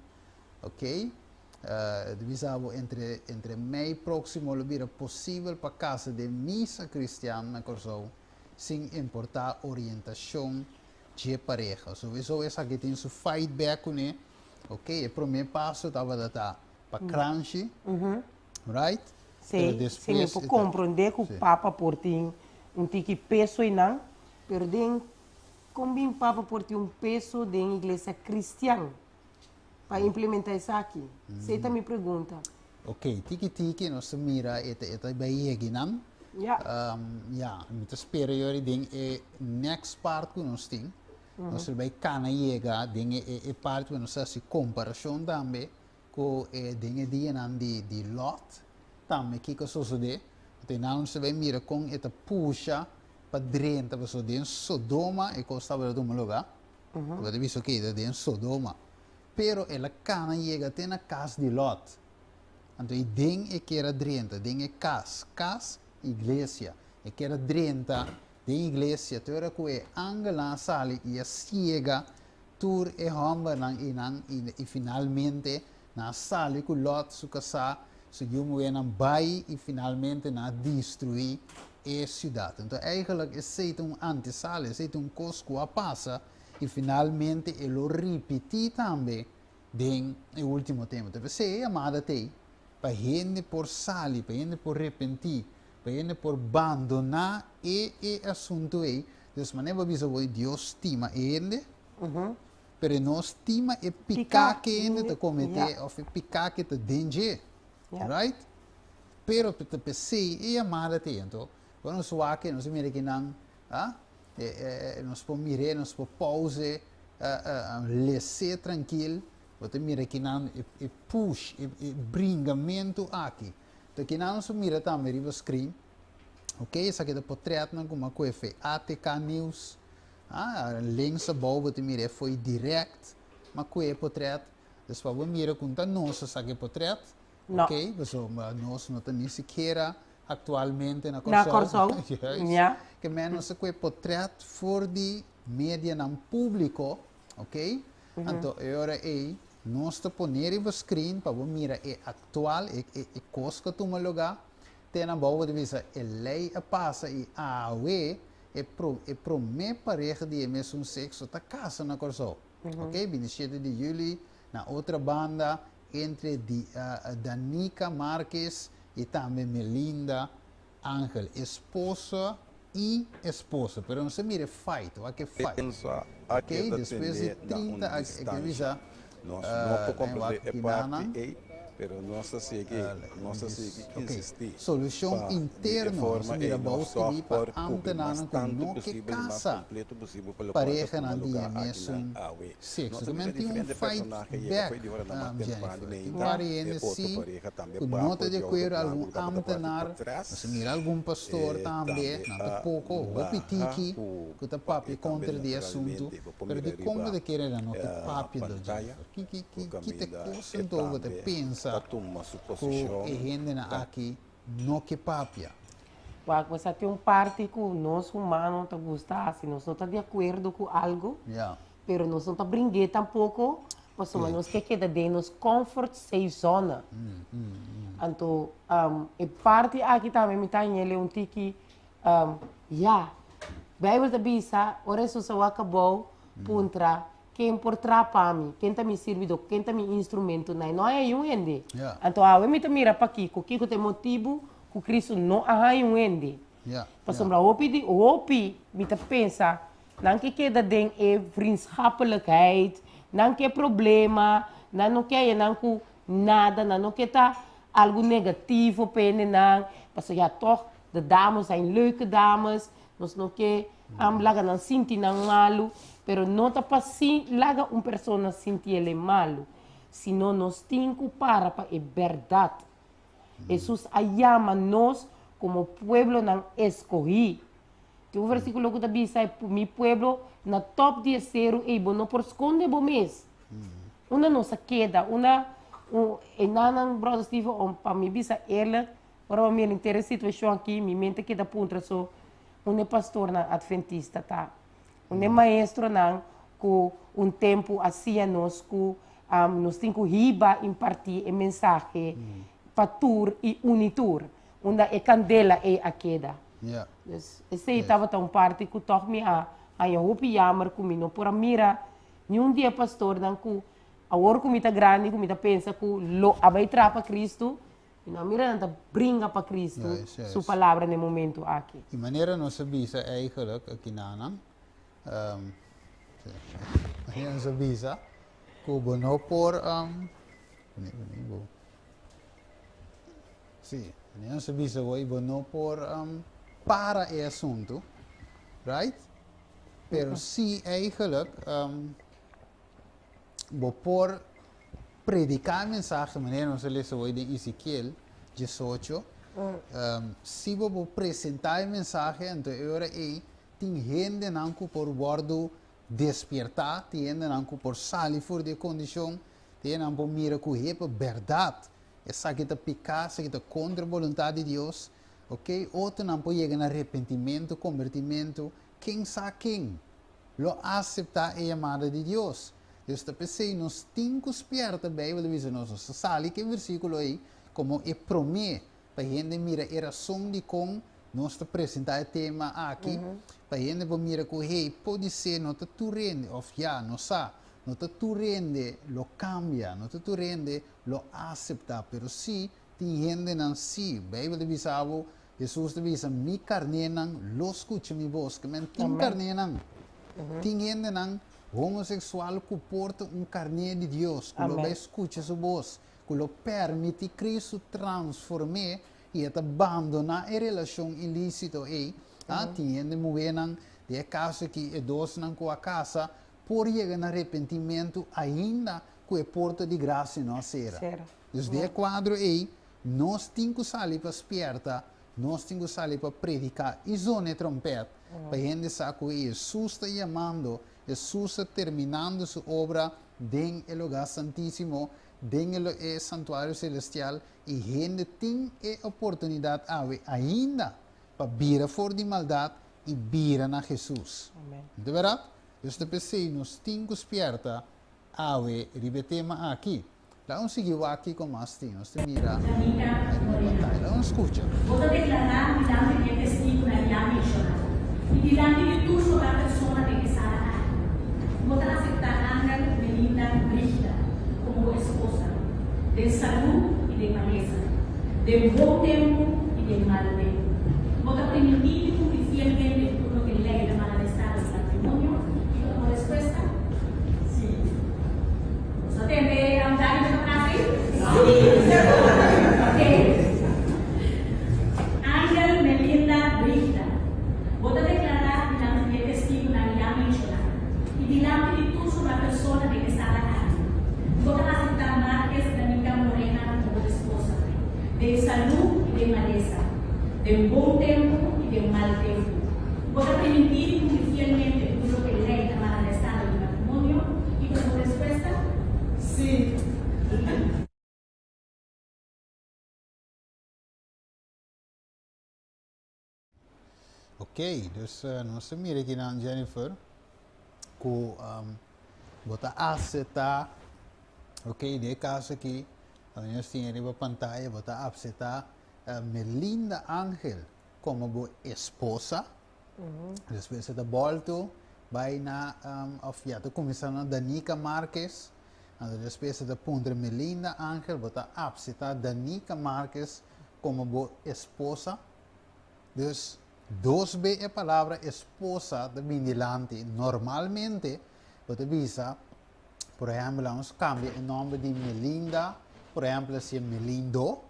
Ok, eh, ta bisa bo entre, entre mei próksimo lo bira posibel pa kasa den misa kristian na Kòrsou sin importá orientashon dje pareha. Sowiso esaki tin su fight back kuné. Ok, e promé paso tabata ta pa kranshi, right? Sí, sí, mi por comprende cu papa por tin un tiki peso einan, pero den con bin papa por tin un peso den iglesia cristian pa implementa esaki? Esey ta mi pregunta. Ok, tiki tiki nos ta mira e ta e ta bay yega einan. Ja. Ja, mi ta spera yori den e next part cu nos tin, nos ta bay cana yega den e e part cu nos ta haci comparacion tambe Ku e den e dianan di di Lot tambe kiko a sosodé? Anto einan nos ta bai mira kon e ta pusha pa drenta, pasobra den Sodoma e kos tabata tuma lugá. Bo ta bisa oke, ta den Sodoma. Pero el a kana yega te na kas di Lot. Anto ei den e kier a drenta, den e kas, kas, iglesia. E kier a drenta den iglesia te ora ku e angelnan a sali i a siega Tur e hòmbernan einan i finalmente nan a sali ku Lòt su kasá, su yu muhénan bai i finalmente nan a destruí e siudat. Anto eigentlik esei ta un antesala, esei ta un kos ku a pasa i finalmente e lo ripití tambe den e último tempu. Ta p'esei e yamada t'ei pa hende por sali, pa hende por repentí, pa hende por bandoná e e asuntu ei. Dus manera bo a bisa bo Dios stima e hende, pero e no stima e piká ke e hende ta kometé òf e piká ke ta den dje. Right? Pero ta p'esei e yamada ta ei. Anto, ora nos wak nos a mira kinan, ah, nos por mir'é, nos por pouse, les'é trankil, bo ta mira kinan e push, e bringamentu aki. Anto kinan nos por mira tambe riba screen. Ok, esaki ta potretnan ku m'a koe fe ATK News. Ah, links abou bo ta mira e foi direct m'a koe e potret. Dus pa bo mira ku no ta nos a saka e potret. No. Ok, pasobra nos no ta ni sikiera aktualmente na Na Kòrsou. Kòrsou, Juist. ja. Ke men nos a kue potrèt for di medianan públiko, ok? Anto e ora ei nos ta pone riba screen pa bo mira e aktual, e e e kos ku a tuma lugá. Te na bou bo ta bisa e lei a pasa i awe e pro e promé pareha di e mesun sekso ta kasa na Kòrsou. Ok, 27 di yüli na otra banda entre di Danica Marquez i tambe Melinda Angel, esposa i esposo. Pero nos a mira e fight, wak e fight. Pensa a Ok, keda despues di tene na un 30 a ke distansha. bisa Nos no por en comprende wak e kinanan. parti ei, pero nos ta sigui, nos ta sigui Ok, insisti solushon pa di e interno, nos a forma mira ei bou nos skibí tòg pa por kubri mas ámtenarnan ku tantu no ke posibel i mas kasa kompleto posibel pa lokual ta tuma parehanan di e lugá akinan mesun awe. Nos sekso. ta Ku mira men tin un diferente fight personahe yega back, fo'i di ora nan mas temprano Jennifer. di Tin meinta, wari e hende otro sí pareha tambe ku no bako ta di di outo akuerdo, blanku algun ku tabata parti ámtenar, patras. nos a mira algun pastor E tambe, tambe nan ta a poko, hopi baha tiki, ku ku ta pa papia e tambe kontra di e asuntu, naturalmente bo por pero mira dikon bo riba ta kere nan no ke papia do, pantaya Jennifer? Ki ki ku ki ki ta kaminda kos e anto bo ta tambe ta pensa tuma su ku posishon e hendenan ta aki no ke papia? Wak, bo sa tin un parti ku nos humano ta gusta hasi, nos no ta di akuerdo ku algu, pero nos no ta bring'é tampoko, pasobra nos ke keda den nos comfort safe zona. Anto, e parti aki tambe mi ta hañ'é un tiki, ya, Bijbel ta bisa, ora Hesus a wak abou, puntra, Ken por traha pa mi? Ken ta mi sirbidó? Ken ta mi instrumento? Nai no a haña un hende. Anto awe mi ta mira pakiko, kiko ta e motibu ku Kristu no a haña un hende. Pasobra hopi di hopi mi ta pensa, nan ke keda den e vriendschappelijkheid, nan ke problema, nan no ke haña nan ku nada, nan no ke ta algu negativo pa hendenan, pasobra ya tòg de dames zijn leuke dames, Nos no ke laga nan sinti nan malu, pero no ta pa laga un persona sinti el e malu, sino nos tin ku para pa e bèrdat. Hesus a yama nos komo pueblonan eskohí. Tin un versíkulo ku ta bisa, Mi pueblo na tòp di e seru ei bo no por skonde bo mes. Unda nos a keda? Unda e nannan, bròder Steven, pa mi bisa eerlijk, Ora bo mira henter e situashon aki, mi mente keda puntra so, unda e pastornan adventista ta? Unda e maestronan ku un tempu a siña nos ku nos tin ku hiba impartí e mensahe pa tur i uni tur? Unda e kandela ei a keda? Dus esei tabata un parti ku tòg mi a haña hopi yamer ku mi no por a mira niun di e pastornan ku awor ku mi ta grandi ku mi ta pensa ku lo a bai traha pa Kristu, I no a mira nan ta bringa pa Cristo su palabra na e momento aki. I manera nos a bisa eigenlijk akinanan, manera nos a bisa ku bo no por, si, manera nos a bisa bo, bo no por para e asuntu, right? Pero si eigenlijk Bo por prediká e mensahe manera nos a lesa hoy den Ezekiel 18. Si bo por presentá e mensahe, anto e ora ei tin hendenan ku por wòrdu despiertá, tin hendenan ku por sali for di e kondishon, tin hendenan por mira ku hepa bèrdat esaki ta piká, esaki ta kontra boluntat di Dios. Oke, otronan por yega na arepentimentu, kombertimentu, ken sa ken. Lo aseptá e yamada di Dios. Dios ta p'esei nos tin ku spièrta, Beibel ta bisa nos. Nos ta sali ku e versíkulo ei komo e promé pa hende mira e rason dikon nos ta presentá e tema aki, pa hende por mira ku, hey, podisé no ta tur hende, òf ya, nos sa, no ta tur hende lo kambia, no ta tur hende lo aseptá, pero sí tin hendenan sí. Beibel ta bisa bo Hesus ta bisa, Mi karnénan lo skucha mi bos. Ke men tin karnénan. Tin hendenan homoseksual ku por ta un karné di Dios, ku lo bai skucha su bos, ku lo permití Kristu transform'é i e ta bandoná e relashon ilísito ei. Tin hende muhénan, den e kaso aki e dosnan ku a kasa, por yega na repentimentu ainda ku e porta di grasia no a sera. Dus den e kuadro ei, Nos tin ku sali pa spierta, nos tin ku sali pa prediká i zona e trompèt, pa hende sa ku Hesus ta yamando, Hesus ta terminando su obra den e lugá santísimo. den e santuario selestial i hende tin e oportunidat awe ainda pa bira for di maldat i bira na Hesus. No ta bèrdat? Dus ta p'esei nos tin ku spièrta awe riba e tema aki. Laga nos sigui wak kiko mas tin. Nos ta mira riba pantaya. Laga nos skucha. Bo ta deklará dilanti di e testigunan ya menshoná i dilanti di tur sobrá persona den e sala aki, ku bo ta aseptá Angel Melinda Brigda komo bo esposa, den salú i den malesa, den bon tempu i den mal tempu. Bo ta primintí di kumpli fielmente ku tur loke lei ta manda den estado di matrimonio? Kiko ta bo respuesta? Sí. Boso a tende Dani ta papia así? Sí! Ok. Angel Melinda Brigda, bo ta deklará dilanti di e testigunan ya menshoná i dilanti di tur sobra persona den e sala aki, ku bo ta aseptá Marques Danica Morena komo bo esposa, den salú i den malesa, den bon tempu i den mal tempu. Bo ta primintí di kumpli fielmente ku tur loke lei ta manda na estado di matrimonio? Kiko ta bo respuesta? Sí. Ok, dus nos ta mira kinan Jennifer ku bo ta aseptá, ok, den e kaso aki nos tin riba pantaya bo ta aseptá Melinda Angel komo bo esposa, despues e ta bòltu bai na òf ya ta kuminsá na Danica Marquez, anto despues e ta puntra Melinda Angel bo ta apseptá Danica Marquez komo bo esposa? Dus dos be e palabra esposa ta bin dilanti, normalmente bo ta bisa por ehèmpel nos kambia e nòmber di Melinda por ehèmpel a siña Melindo,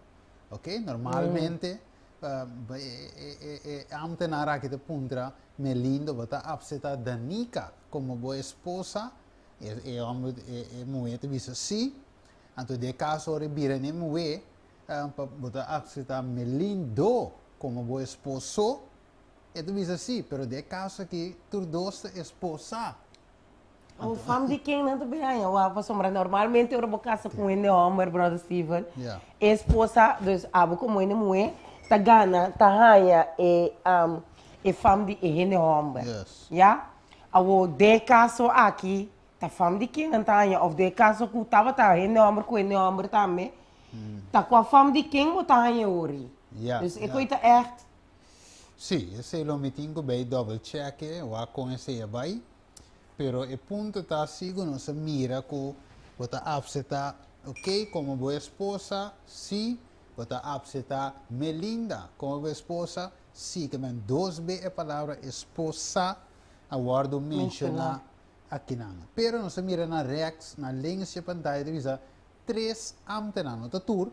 ok, normalmente E ambtenaar aki ta puntra Melindo, bo ta apseta Danica komo bo esposa? E homber, e muhé ta bisa si. Anto den e kaso ora e bira n'e muhé, bo ta apseta Melindo komo bo esposo? E ta bisa si, pero den e kaso aki tur dos ta esposa. O fam di ken nan ta bin haña wak pasobra normalmente ora bo kasa ku un hende hòmber brother Steven e esposa dus abo komo hende muhé ta gana ta haña e e fam di e hende hòmber ya awor den e kaso aki ta fam di ken nan ta haña òf den e kaso ku tabata hende hòmber ku hende hòmber tambe ta kua fam di ken bo ta haña e ori dus e koi ta ègt. Sí, esei lo mi tin ku bai double check e wak kon esei a bai. Pero e punto ta si ku nos a mira ku bo ta apseta ok komo bo esposa si bo ta apseta Melinda komo bo esposa si ke men dos be e palabra esposa a wòrdu menshoná akinan. Pero nos a mira na rèks na links dje pantaya ta bisa tres ámtenan no ta tur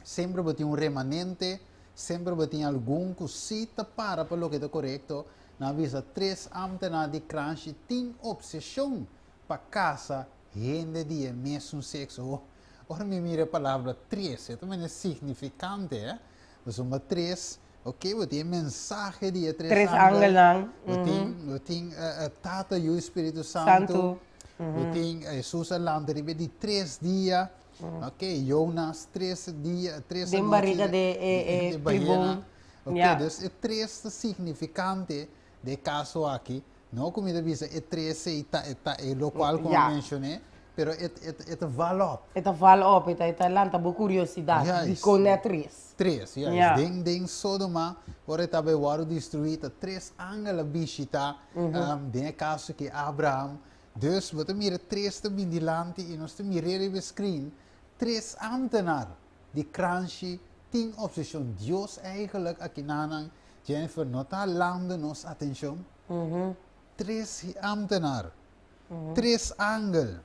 semper bo tin un remanente semper bo tin algun ku si ta para pa loke ta korekto Nan a bisa tres ámtenar di Kranshi tin opseshon pa kasa hende di e mesun sekso. Ora mi mira e palabra tres, e ta mene signifikante, eh? Pasobra tres, ok, bo tin e mensahe di e tres Tres angelnan. Bo tin, bo tin Tata, Yu i Spiritu Santu. Bo tin Hesus a lanta riba e di tres dia. Ok, Jonas tres dia, tres Den anochi bariga di e de bayena. tribon. Ok, Ja. dus e tres ta significante den e caso aki. No cu mi ta bisa e tres ei ta e ta e locual cu mi Ja. mencione, pero e e e ta val op. E ta val op, e ta e ta lanta bo curiosidad. Juist. Dicon net tres? Tres, juist. Ja. Den den Sodoma, ora e tabata wòrdu destruí, ta tres angel a bishita, den e caso aki Abraham. Dus bo ta mira tres ta bin dilanti i nos ta mir'é riba e screen, tres ambtenaar. Di kranshi tin opseshon Dios eigenlijk akinanan Jennifer no ta halando nos atenshon? Tres ambtenaar, tres angel,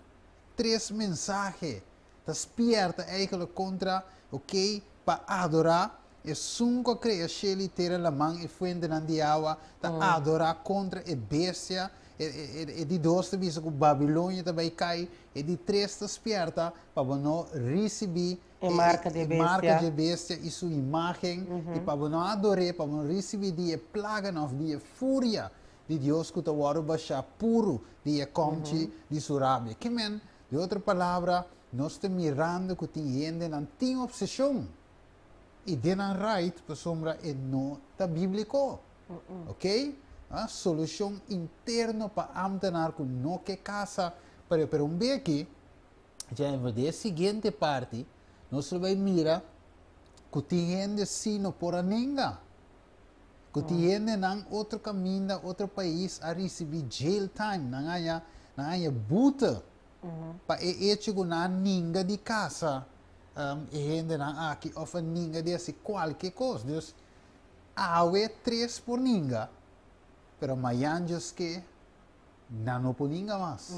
tres mensahe ta spierta eigenlijk kontra ok pa adora esun ku a krea shelu i tera laman i fuentenan di awa ta adora kontra e bestia e di dos ta bisa ku Babilonia ta bai kai e di tres ta spierta pa bo no risibí E marka di e bestia. marka di e bestia i su imágen, i pa bo no ador'é, pa bo no risibí di e plaganan òf di e furia di Dios ku ta wòrdu bashá puru di e kòmchi di su rabia. Ke men, di otro palabra, Nos ta mirando ku tin hendenan tin opseshon i den nan right pasobra e no ta bíbliko. Ok? A solushon interno pa ámtenar ku no ke kasa pero pero un beki Jennifer den e siguiente parti nos lo bai mira ku tin hende si no por a nenga. Ku tin hendenan otro kaminda otro pais a risibí jail time nan haña nan haña bute Pa e echo ku nan a ninga di kasa e hendenan aki òf a ninga di hasi kualke kos. Dus, awe tres por ninga, pero mayan djos ke nan no por ninga mas.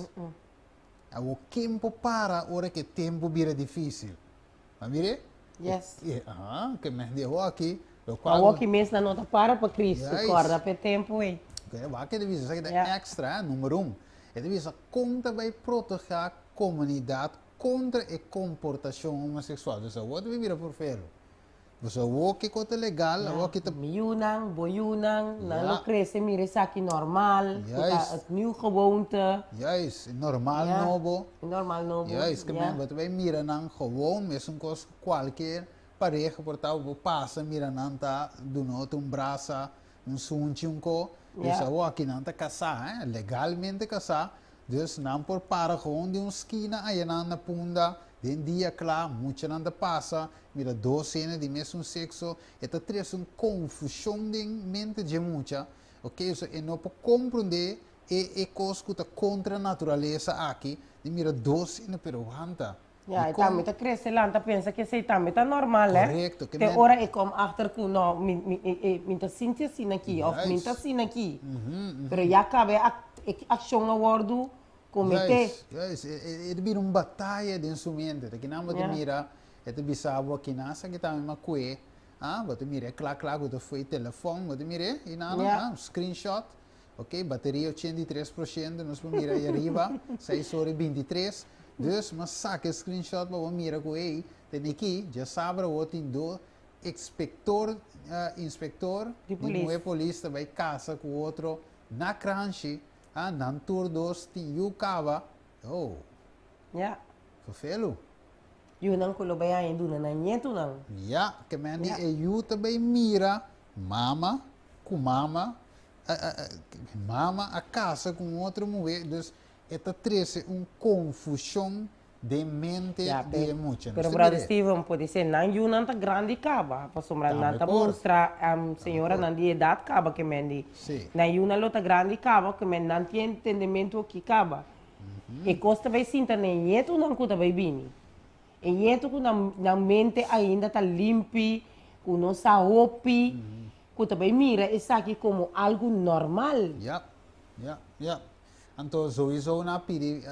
Awor ken por para ora ku e tempu bira difísil? Bo a mir'é? Yes. Aha, ke men di awor aki, lokual. Awor ki mes nan no ta para pa Kristu, kòrda pa e tempu ei. Wak e ta bisa, esaki ta èkstra, number un. E ta bisa kon ta bai protehá komunidat kontra e komportashon homoseksual. Dus awor ta bai bira porfero. Dus awor kiko ta legal, awor ki ta. Mi yunan, bo yunan, nan lo krese mira esaki normal, ku ta het nieuw gewoonte. Juist, e normal nobo. E normal nobo. Juist, ke men bo ta bai mira nan gewoon mesun kos ku kualke pareha por ta, bo pasa mira nan ta duna otro un brasa, un sunchi un ko. Dus awor aki nan ta kasá, legalmente kasá, dus nan por para gewoon den un skina ayanan na punda den dia kla, muchanan ta pasa, mira dos hende di mesun sekso, e ta trese un konfushon den mente dje mucha, ok, so e no por komprondé e e kos ku ta kontra naturalesa aki, di mira dos hende, pero wanta. Ya, e tambe ta krese lanta pensa ku esei tambe ta normal, eh. Korekto, ke Te men. ora e kom achter ku no, mi mi e e mi ta sinti asina aki òf mi ta Juist. asina aki. Pero ya kaba e ak e akshon a wòrdu kometé. Juist, juist. E e e ta bira un bataya den su mente. Ta kinan bo ta mira, e ta bisa bo kinan sa ki tambe makue, ah, bo ta mira e kla kla ku ta fo'i telefòn, bo ta mir'é i nan, ah, screenshot, ok, bateria 83%, nos por mira ei ariba, seis ora i 23. Dus, m'a saka e screenshot pa bo mira ku ei, tene aki, djasabra awor tin do ekspektor, inspektor Di di polis. muhé polis ta bai kasa ku otro na Kranshi, ah, nan tur dos tin yu kaba, oh. Ja. Vervelu. Yunan ku lo bai haña duna nan ñetunan. Ja, ke men di Ja. e yu ta bai mira mama ku mama, mama a kasa ku un otro muhé, dus e ta trese un konfushon den mente Ja, di e mucha. Pero Nos ta brother mir'é. Steven, pode ser nan yunan ta grandi kaba, pasobra nan Tambe ta por. mustra señoranan di edat kaba ke men di. Sí. Nan yunan lo ta grandi kaba, ke men nan tin entendementu aki kaba. E kos ta bai sinta na e ñetunan ku ta bai bini. E ñetu ku nan nan mente ainda ta limpi, ku no sa hopi, ku ta bai mira esaki komo algu normal. Ja, ja, ja. Anto souiso nan a pidi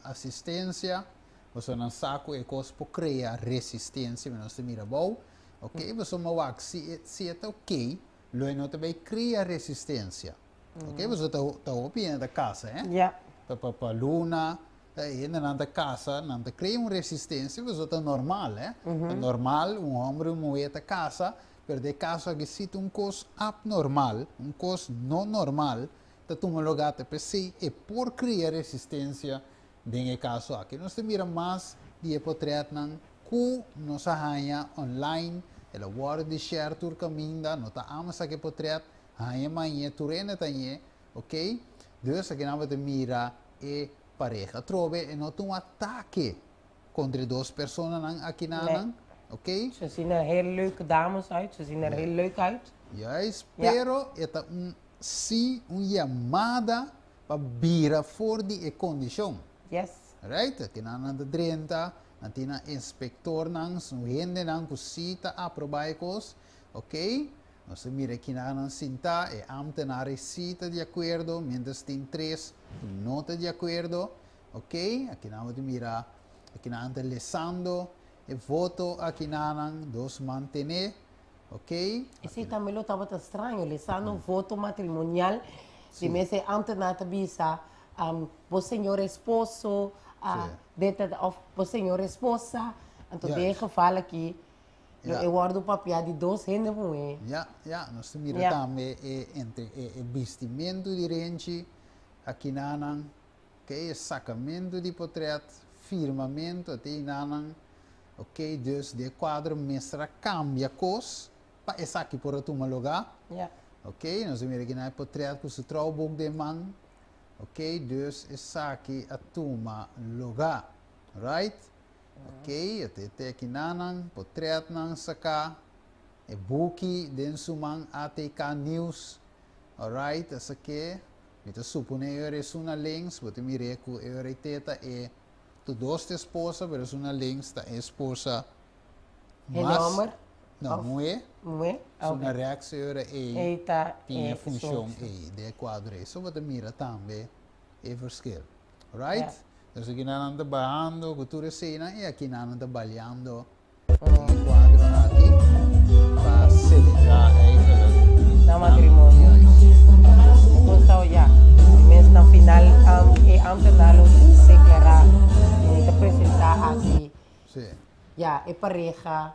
asistencia, pasobra nan sa cu e cos por crea resistencia, mi nos ta mira abou, ok, pasobra mi wak si e si e ta ok, lo e no ta bay crea resistencia, ok, pasobra ta ta hopi hende ta casa he, ta pa pa luna, e hendenan ta casa, nan ta crea un resistencia pasobra ta normal he, ta normal un homber y un muher ta casa, pero den e caso aki si ta un cos abnormal, un cos no normal, ta tuma lugá ta p'esei e por kria resistensia den e kaso aki. Nos ta mira mas di e potrètnan ku nos a haña online, el a wòrdu di share tur kaminda, no ta ama saka e potrèt, haña mañe, tur hende ta hañ'é, ok. Dus akinan bo ta mira e pareha. Atrobe e no ta un atake kontra e dos personanan akinanan, ok. Ze zien er heel leuke dames uit, ze zien er heel leuk uit. Juist, pero e ta un Sí, un yamada pa bira for di e kondishon. Yes. Right? Kinan nan ta drenta, nan tin nan inspektornan, su hendenan ku sí ta aprobá e kos. Ok, nos ta mira kinan nan sintá, e ámtenar e sí ta di akuerdo, miéntras tin tres ku no ta di akuerdo. Ok, akinan bo ta mira, akinan nan ta lesando e voto akinanan, dos mantené. Ok. Esei tambe lo tabata straño, lesando un voto matrimonial, di mes e ambtenaar ta bisa, bo señor esposo a dit en dat, of bo señor esposa, anto den e geval aki lo e wordo papia di dos hende muhé. Ya, ya, nos ta mira tambe e entre e bistimentu di renchi, akinanan, ok, e sakamentu di potret. firmamentu, a te einanan, ok, dus di e kuadro mester a kambia kos pa esaki por a tuma lugá. Ja. Ok, nos a mira aki nan e potret ku su trouwboek den man. Ok, dus esaki a tuma lugá. Right? Ok, a te te aki nanan, potretnan saká, e buki den su man ATK Nieuws. Alright, esaki, mi ta suponé e ora esun na links, bo ta mir'é ku e ora ei te ta e tu dos ta esposa, pero esun na links ta e esposa E mas, nomber? no, Of muhé. muhé? Esun Ok. na rèks e ora ei Ei ta tin e e funshon esposa. ei den e kuadro ei. So bo ta mira tambe e verschil. Right? Ja. Dus akinan nan ta bahando ku tur eseinan i akinan nan ta baliando. Den e kuadro aki pa selebrá eigenlijk Nan matrimonio. Kon stau ya. E mes na final e ambtenaar lo deklará mi ta presentá aki. Sí. Ya, e pareha,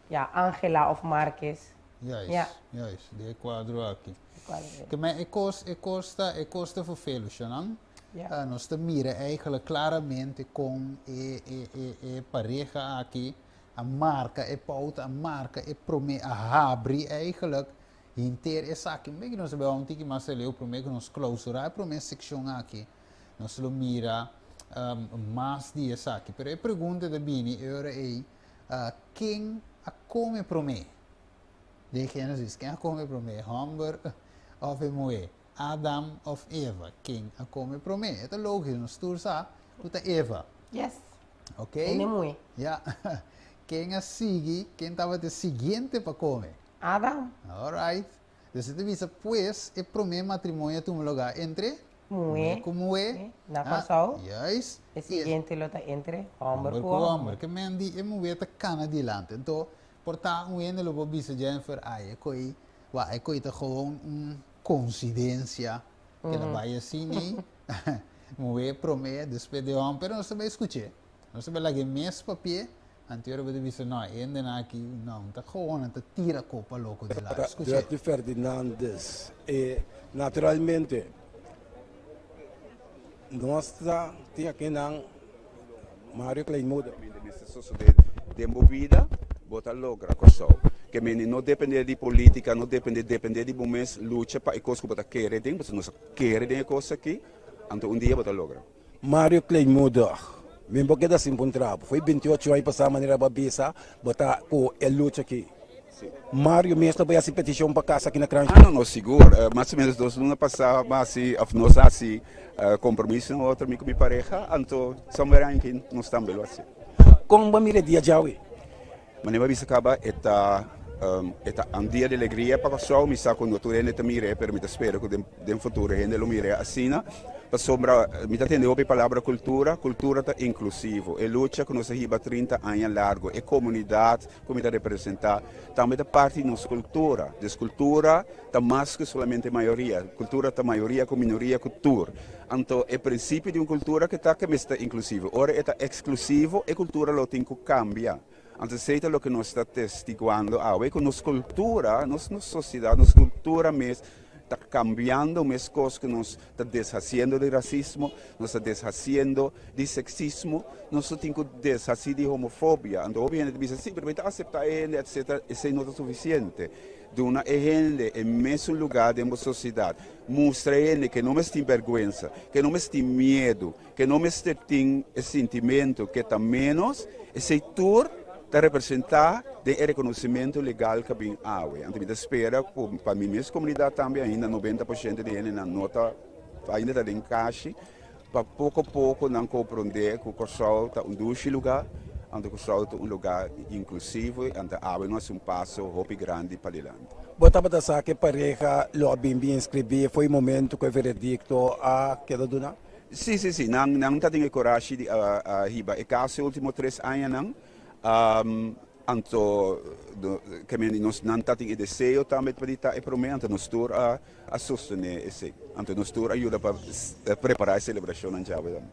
ya, Angela of Marques. Juist, Ya. juist, den e kuadro aki. E kuadro. Ke men e kos, e kos ta, e kos ta vervelu, Shanan. Ja. Nos ta mira eigenlijk claramente con e, e, e, e pareha aki a marca e pauta, a marca e prome, a habri eigenlijk henter esaki. Un beki nos ta beba un tiki mas aleu prome cu nos clausura e prome seccion aki. Nos lo mira mas di esaki. Pero e pregunta ta bini e ora ey, ken a come prome? Den Genesis, ken a come prome, homber of e muhe? Adam of Eva, ken a come prome? E ta logisch, nos tur sa cu ta Eva. Yes. Ok? Hende muhe. Ja. Ken a sigui, ken tabata e siguiente pa come? Adam. Alright. Dus e ta bisa, pues, e prome matrimonio a tuma lugar entre Muhe. muhe cu muhe. Na Ah, Kòrsou. Juist. E siguiente lo ta entre hòmber Hòmber ku ku hòmber. hòmber. Ke men di e muhe ta kana dilanti. Anto, por ta un hende lo por bisa Jennifer, ai, e ko'i, wak, e ko'i ta gewoon un Coincidencia que la bay asina muhe prome despues de hom pero nos ta bay scuche nos ta bay laga e mes papia anterior bo ta bisa no e hendenan aki no ta gewoon nan ta tira copa loco di laga scuche. Dirty Ferdinandus e naturalmente nos ta tin akinan Mario Kleinmoeder. Mende mester sosode den bo bida, bo ta logra Kòrsou. Ke mende no depende di politika, no depende, depende di bo mes lucha pa e kos ku bo ta kere den, pasobra nos a kere den e kos aki, anto un dia bo ta logra. Mario Kleinmoedig, Mi bo keda sin puntra bo. Fo'i binti ocho aña pasá manera bo a bisa bo ta ku e lucha aki. Mario mes lo bai hasi petishon pa kasa aki na Kranshi? Ah no no sigur, mas o menos dos luna pasá mi a hasi of nos a hasi kompromiso na otro mi ku mi pareha, anto somewhere aña nos tambe lo hasi. Kon bo a mira e dia djawe? Manera mi a bisa kaba e ta e ta un dia di alegria pa Kòrsou, mi sa ku no tur hende ta mir'é pero mi ta spera ku den futuro hende lo mir'é asina. Pasobra mi ta tende hopi palabra kultura, kultura ta inklusivo, e lucha ku nos a hiba 30 aña largu, e komunidat ku mi ta representá tambe ta parti di nos kultura. Dus kultura ta mas ku solamente mayoria, kultura ta mayoria ku minoria ku tur. Anto e prinsipio di un kultura ke ta ke mester ta inklusivo. Ora e ta eksklusivo e kultura lo tin ku kambia. Anto esei ta loke nos ta testiguando awe, ku nos kultura, nos nos sosiedat, nos kultura mes ta kambiando meskos ku nos ta deshasiendo di rasismo, nos ta deshasiendo di seksismo, nos lo tin ku deshasí di homofobia. Anto hopi hende ta bisa, sí, pero mi ta aseptá e hende, etsetera. Esei no ta sufisiente. Duna e hende e mesun lugá den bo sosiedat. Mustra e hende ke no mester tin bèrgwensa, ke no mester tin miedu, ke no mester tin e sintimentu ke ta ménos. Esei tur ta representá den e rekonosementu legal ku a bin awe. Anto mi ta spera ku pa mi mes komunidat tambe ainda 90% di hendenan no ta ainda ta den kashi. Pa poko poko nan komprondé ku Kòrsou ta un dushi lugá, anto Kòrsou ta un lugá inklusivo i anto awe nos hasi un paso hopi grandi padilanti. Bo tabata sa ku e pareha lo a bin bin inskribí for e momento ku e veredikto a keda duná? Sí, sí, sí. Nan nan ta tin e korashi di a hiba e kaso e último tres añanan. Anto ke men di nos nan ta tin e deseo tambe pa di ta e promé, anto nos tur a a sostené esei. Anto nos tur a yuda pa prepará e selebrashonnan djawe tambe.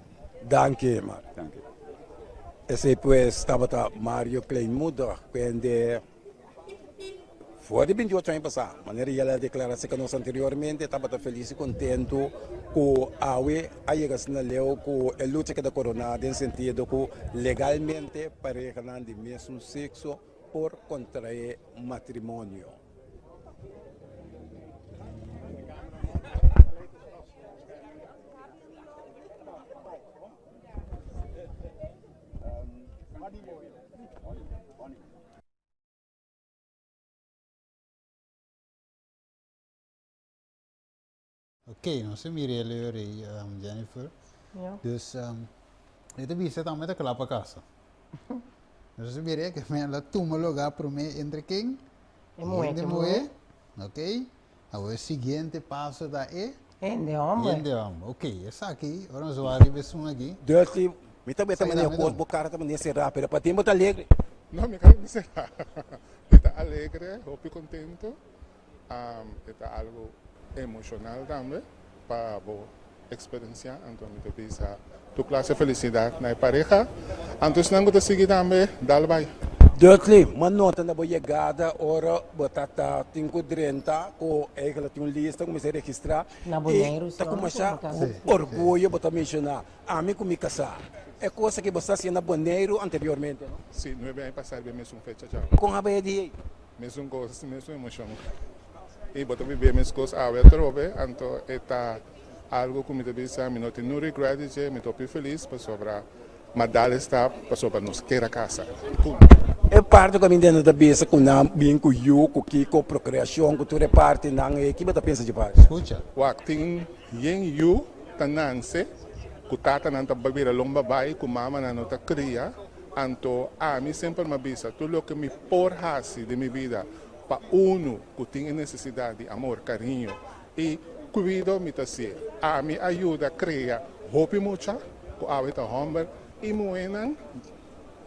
Danki, Mario. Danki. Esei pues tabata Mario Kleinmoedig, kende. For di 28 aña pasá, manera el a deklará serka nos anteriormente, e tabata felis i kontentu ku awe a yega asina leu ku e lucha keda koroná den sentido ku legalmente parehanan di mesun sekso por kontraé matrimonio. Ok, nos a mira el ora um, Jennifer. Ja. Dus um, e ta bisa tambe ta kla pa kasa. Nos a mira ke men la tuma lugar promé entre ken? E muhé Hende ke muhé. Ok. Awor e siguiente paso ta e? Hende homber. Hende homber. Ok, esaki, ora nos wak riba esun aki. Dusty, mi ta beta Esaki manera tambe kos ta. bo kara ta manera será, pero pa tempo ta alegre. No, mi kara no será. Mi ta alegre, hopi contento. E ta algo emocional tambe pa bo experiencia. Anto mi ta bisa tur clase felicidad na e pareha. Anto esnan cu ta sigui tambe, dal bay. Dudley, m'a nota na bo yegada ora bo ta ta tin cu drenta cu eigenlijk tin un lista cu mester registra Na y Boneiru ta si cumasha ora cu orguyo bo ta menciona ami cu mi casa. E cosa cu bo sa haciendo na Boneiru anteriormente, no? Si, nuebe aña pasa riba e mesun fecha dja. Con a bay e dia ey? Mesun kos, mesun emoshon. I bo ta bib'é mes kos awe atrobe, anto e ta algu ku mi ta bisa mi no tin nun regret di dje, mi ta hopi felis pasobra m'a dal e stap pasobra nos ker a kasa. Punto. E parti ku ami no ta bisa ku nan bin ku yu, ku kiko, prokreashon, ku tur e partinan ei, ki bo ta pensa dje parti? Skucha. Wak, tin yen yu ta nanse ku tatanan ta bira lomba bai, ku mamanan no ta kria. Anto ami semper m'a bisa tur loke mi por hasi den mi bida pa unu ku tin e nesesidat di amor, kariño i kuido mi ta hasié. Ami a yuda krea hopi mucha ku awe ta hòmber i muhénan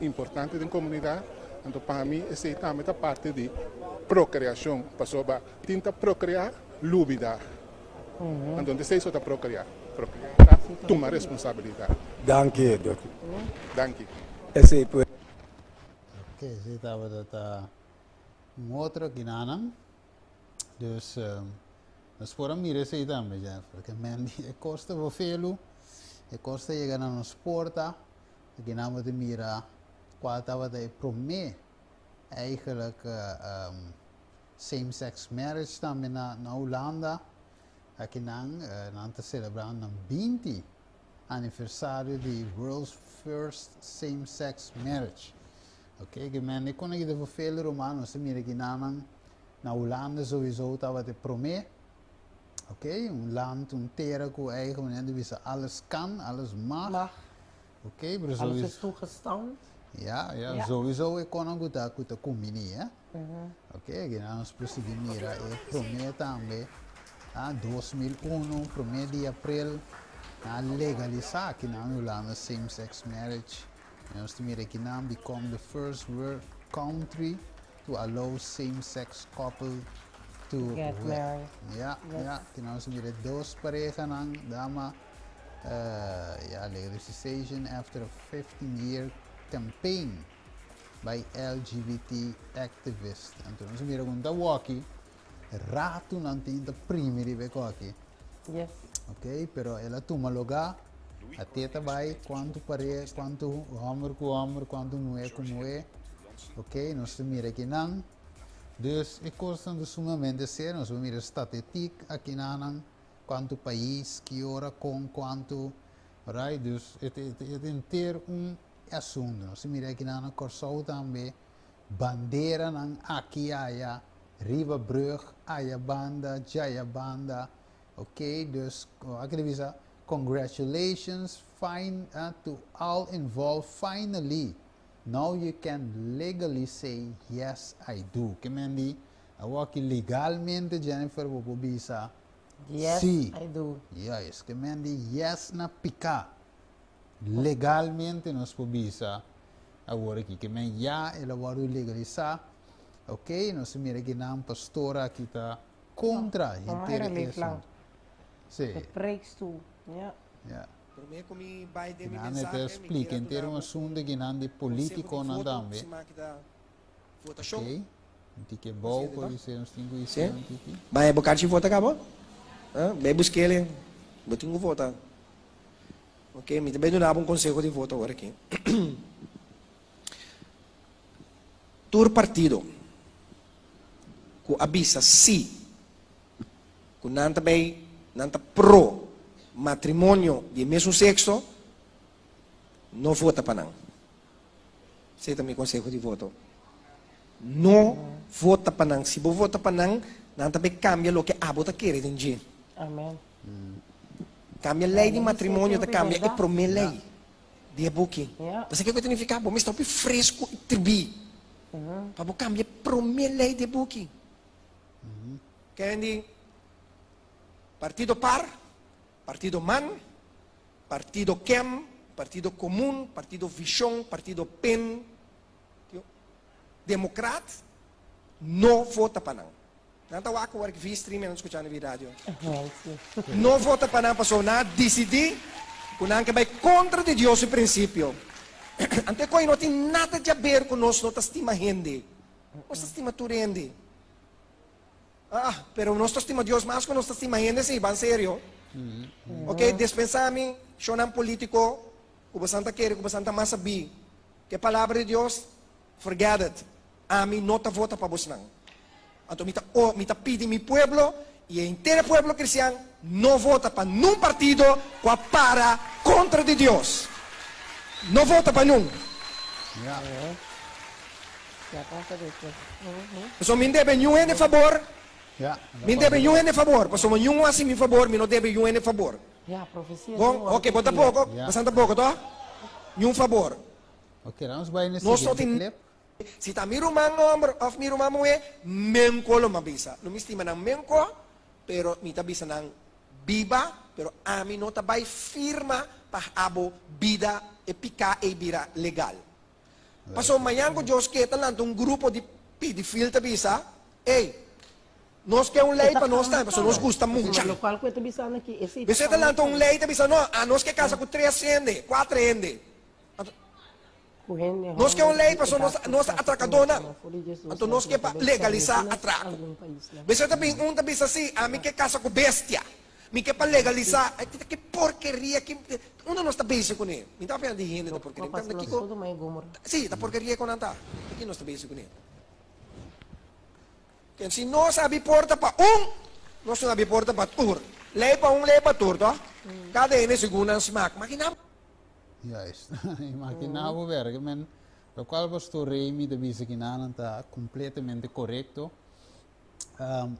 importante den komunidat. Anto pa mi esei tambe ta parti di prokreashon, pasobra tin ta prokreá lubidá. Anto esei so ta prokreá. Prokreá ta tuma responsabilidat. Danki, Dòkter. Danki. Esei pues. Ok, esei tabata ta un otro kinanan. Dus nos por a mira esei tambe, Jennifer. Ke men di e kos ta bofelu, e kos ta yega na nos porta. Akinan bo ta mira kual tabata e promé eigenlijk same sex marriage tambe na na Hulanda. Akinan nan ta selebrando nan 20 aniversario di world's first same sex marriage. Ok, ke men e kon aki ta verveel ruman, nos ta mira akinan nan na Hulanda sowieso tabata e promé. Ok, un land, un tera ku eigen manera di bisa alles kan, alles mag. Mag. Ok, pero Alles sowieso. is toegestaan. Ja, ja, Ja. sowieso e konan ku ta ku ta kumbiní, hè. Ok, akinan nos por sigui mira e promé tambe, ah, 2001, promé di aprel, nan a legalisá akinan na Hulanda same sex marriage. I nos ta mira akinan become the first world country to allow same sex couple to Get wed. married. Ja, Yes. ja, akinan nos ta mira e dos parehanan, dama, eh, ja, legalization after a 15 year campaign by LGBT activist. Anto nos a mira con ta woki, ratu nan tin ta primi riba e koki. Yes. Ok, pero el a tuma lugá, a teta bai cuanto pare, cuanto homber cu homber, cuanto muhe cu muhe. Ok, nos ta mira akinan. Dus e cosnan ta sumamente serio, nos por mira statistiek akinanan, cuanto pais, ki ora, con, cuanto, right? Dus e ta e ta henter un E asuntu. Nos a mira aki na Kòrsou tambe, banderanan aki aya, riba brug, aya banda, djaya banda. Ok, dus aki ta bisa, Congratulations fine to all involved, finally, now you can legally say yes I do. Ke men di, awor aki legalmente Jennifer bo por bisa Yes, si. I do. Juist, ke men di yes na piká. Legalmente nos por bisa awor aki ke men ya el a wòrdu legalisá, ok, nos a mira ki nan pastor aki ta kontra henter e asuntu. Sí. De preekstoel, ja. Ja. Promé ku mi bai den mi Nan e ta mensahe, mi splika kier a henter duna un bo asuntu un ki nan di konseho di politikonan voto tambe. siman ki ta votashon. Ok. Un tiki abou por bisa nos tin ku hisa un tiki. Bai bo karchi vota kaba? Bai busk'el, bo tin ku vota. Ok, mi ta bai duna bo un konseho di voto awor aki. Tur partido ku a bisa sí ku nan ta bai, nan ta pro matrimonio di e mesun sekso, no vota pa nan. Esei ta mi konseho di voto. No vota pa nan. Si bo vota pa nan, nan ta bai kambia loke abo ta kere den dje. Amen. Kambia lei di matrimonio ta kambia e promé lei di e buki. Bo sa kiko ta nifiká? Bo mester hopi fresku i tribí pa bo kambia e promé lei di e buki. Kendi, Partido par, Partido man, Partido kem, Partido Komun, Partido Vishon, Partido pen, Demokrat, no vota pa nan. Nan ta wak awor via streaming nan ta skucha via radio. No vota pa nan pasobra nan a disidí ku nan ke bai kontra di Dios su prinsipio. Anto e koi no tin nada di aber ku nos no ta stima hende. Nos ta stima tur hende. Ah, pero nos ta stima Dios mas ku nos ta stima hende, sí, ban serio. Ok, dispensá mi, shownan polítiko, ku bosan ta kere ku bosan ta mas sabí ku e Palabra di Dios, forget it. Ami no ta vota pa bosnan. Anto mi ta o, mi ta pidi mi pueblo i e henter e pueblo kristian no vota pa nun partido ku a para kontra di Dios. No vota pa nun. Pasobra mi debe niun hende fabor, mi debe niun hende fabor, pasobra niun a hasi mi fabor, mi no debe niun hende fabor. Bon, oke, bo tampoko, bosan tampoko, toh? Niun fabor. Nos no tin. Si ta mi ruman homber of mi ruman muhé, menko lo mi a bisa. Lo mi stima nan menko, pero mi ta bisa nan biba, pero ami no ta bai firma pa abo bida e piká ei bira legal. Pasobra mañan ku Dios ke ta lanta un grupo di pidi fil ta bisa, Ey, nos ke un lei pa nos tambe, pasobra nos gusta mucha. Mester ta lanta un lei ta bisa, No, anos ke kasa ku tres hende, kuater hende. Nos ke un lei pasobra nos nos ta atrakadónan, anto nos ke pa legalisá atrako. Mester ta bin un ta bisa, Sí, ami ke kasa ku bestia. Mi ke pa legalisá, ay kita ki porkeria ki unda nos ta bezig kuné? Mi ta papia di hende ta porkeria, mi ta papia kiko, si ta porkeria ku nan ta, ta ki nos ta bezig kuné? Ken si nos abi porta pa un, nos no abi porta pa tur, lei pa un lei pa tur toh? Kada hende segun nan smak, makina. Juist, imaginá bo werk, men lokual pastor Remy ta bisa kinanan ta kompletamente korekto.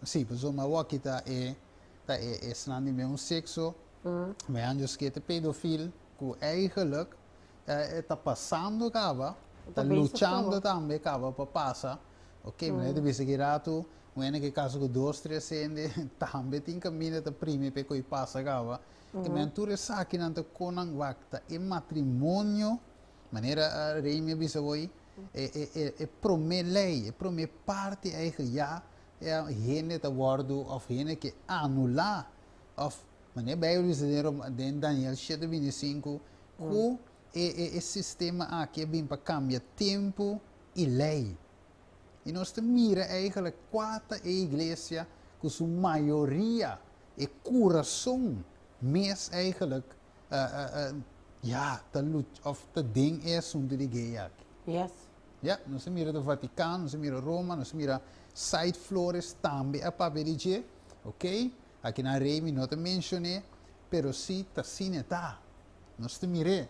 Sí, pasobra awor ta e ta e esnan di meun sekso, mean yo ske te pedofil ku eigenlijk e ta pasando kaba, ta luchando tambe kaba pa pasa. Oké, meneer ta bisa ki ratu un hende ke kasa ku dos tres hende tambe tin kaminda ta primi p'e ku e pasa kaba. Ke men tur esakinan ta konan wak ta e matrimonio, manera Remy a bisa awor. E e e e promé lei, e promé parti eigenlijk ya hende ta wòrdu òf hende ke anulá òf manera Beibel bisa den Roma den Daniel shete binti sinku ku e e e sistema aki a bin pa kambia tempu i lei. I nos ta mira eigenlijk kua ta e iglesia ku su mayoria e kurason mes eigenlijk Ya, ta lucha of ta den e asunto di gay aki. Yes. Ya, nos a mira de Vaticano, nos a mira Roma, nos a mira Said Flores tambe a papia di dje, ok? Aki nan Remy no ta mencion'é, pero si ta asina e ta. Nos ta mir'é,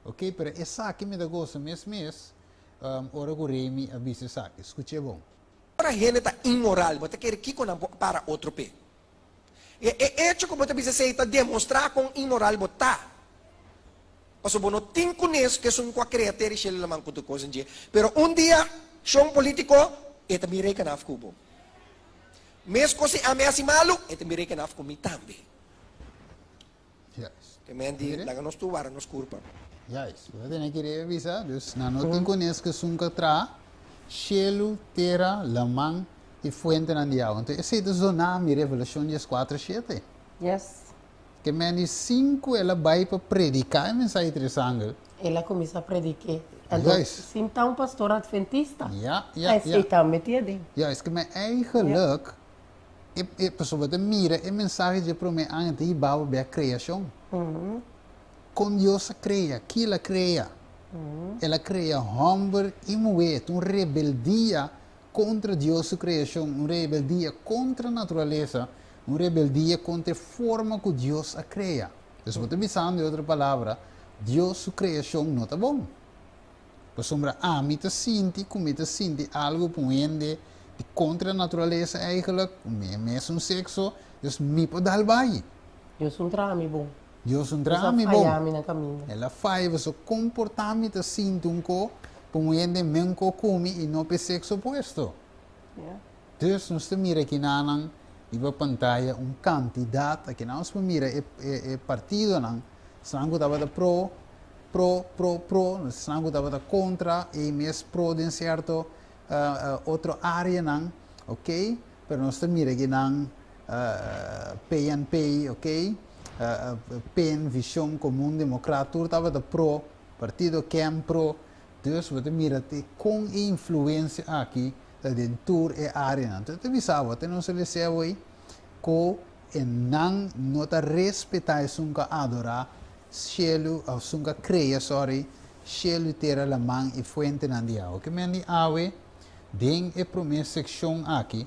ok? Pero esaki mi ta gosa mes mes ora ku Remy a bisa esaki. Skuch'é bon. Ora hende ta inmoral, bo ta kere kiko nan por para otro p'e? E e echo ku bo ta bisa esei ta demostrá kon inmoral bo ta. Pasobra bo no tin kunes ku esun ku a krea tera i shelu laman ku tur kos den dje. Pero un dia, shon polítiko, e ta bin reken af ku bo. Meskos si ami hasi malu, e ta bin reken af ku mi tambe. Juist. Ke men di, laga nos tur wara nos kurpa. Juist. Bo ta tene ki rebe bisa, dus nan no tin kunes ku esun ka traha shelu, tera, laman i fuentenan di awa. Anto esei ta zona mi Revelashon dieskuater shete. Yes. Ke men di sin ku el a bai pa prediká e mensahe tres angel. El a kuminsá predik'é. Anto, Juist. sin ta un pastor adventista. Ja, ja, Esei ja. tambe tin aden. Juist, ke men eigenlijk, e, e, pasobra bo ta mira e mensahe dje promé aña ta hiba bo bek kreashon. Kon Dios a krea? Ki El a krea? El a krea hòmber i muhé. Ta un rebeldia kontra Dios su kreashon, un rebeldia kontra naturalesa, un rebeldia kontra e forma ku Dios a krea. Dus bo ta bisando di otro palabra, Dios su kreashon no ta bon. Pasobra ami ta sinti ku mi ta sinti algu pa un hende di kontra naturalesa eigenlijk, ku mi e mesun sekso, dus mi por dal bai. Dios un traha mi bon. Dios un Dios traha a mi bon. faya mi na kaminda. El a faya pasobra komportá mi ta sinti un ko pa un hende men ko ku mi i no pa e sekso opuesto. Dus nos ta mira kinanan riba pantaya un kantidat, akinan nos por mira e e partidonan, esnan ku tabata pro, pro, pro, pro, esnan ku tabata kontra i mes pro den sierto otro areanan, ok, pero nos ta mira kinan PNP, ok, pen, Vision Komun Demokrat, tur tabata pro, partido ken pro, Dus bo ta mira te kon e influensia aki ta den tur e areanan. Entonces ta bisa bo, te nos a lese awey ku e nan no ta respetá esun ku a adorá shelu, òf esun ku a krea, sorry, shelu, tera, laman i fuentenan di awa. Ke men di awe den e promé sekshon aki,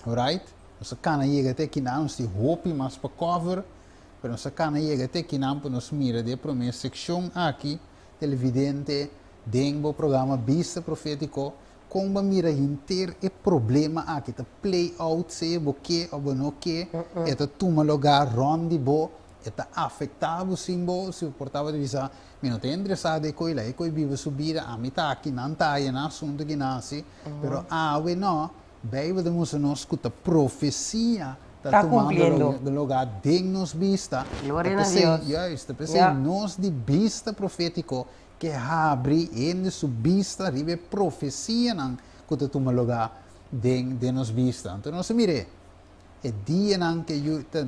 alright, nos a kana yega te akinan, nos tin hopi mas pa cover, pero nos a kana yega te akinan pa nos mira den e promé sekshon aki, Televidente, den bo programa Bista Profétiko, kon bo a mira henter e problema aki ta play out, sea bo ke òf bo no ke, e ta tuma lugá rònt di bo, e ta afektá bo sin bo, si bo por tabata bisa, mi no ta interesá den e koi la, e koi biba su bida, ami ta aki, nan ta aya, nan asuntu ki nan hasi, pero awe no, Beibel ta mustra nos ku ta profesia ta Ta tumando kumpliendo. lugá den nos bista. Ta Gloria na p'esei, Dios. juist, ta p'esei Ja. nos di bista profétiko ke habri hende su bista riba e profesianan ku ta tuma lugá den den nos bista. Anto nos a mir'é, e dianan ke yu ta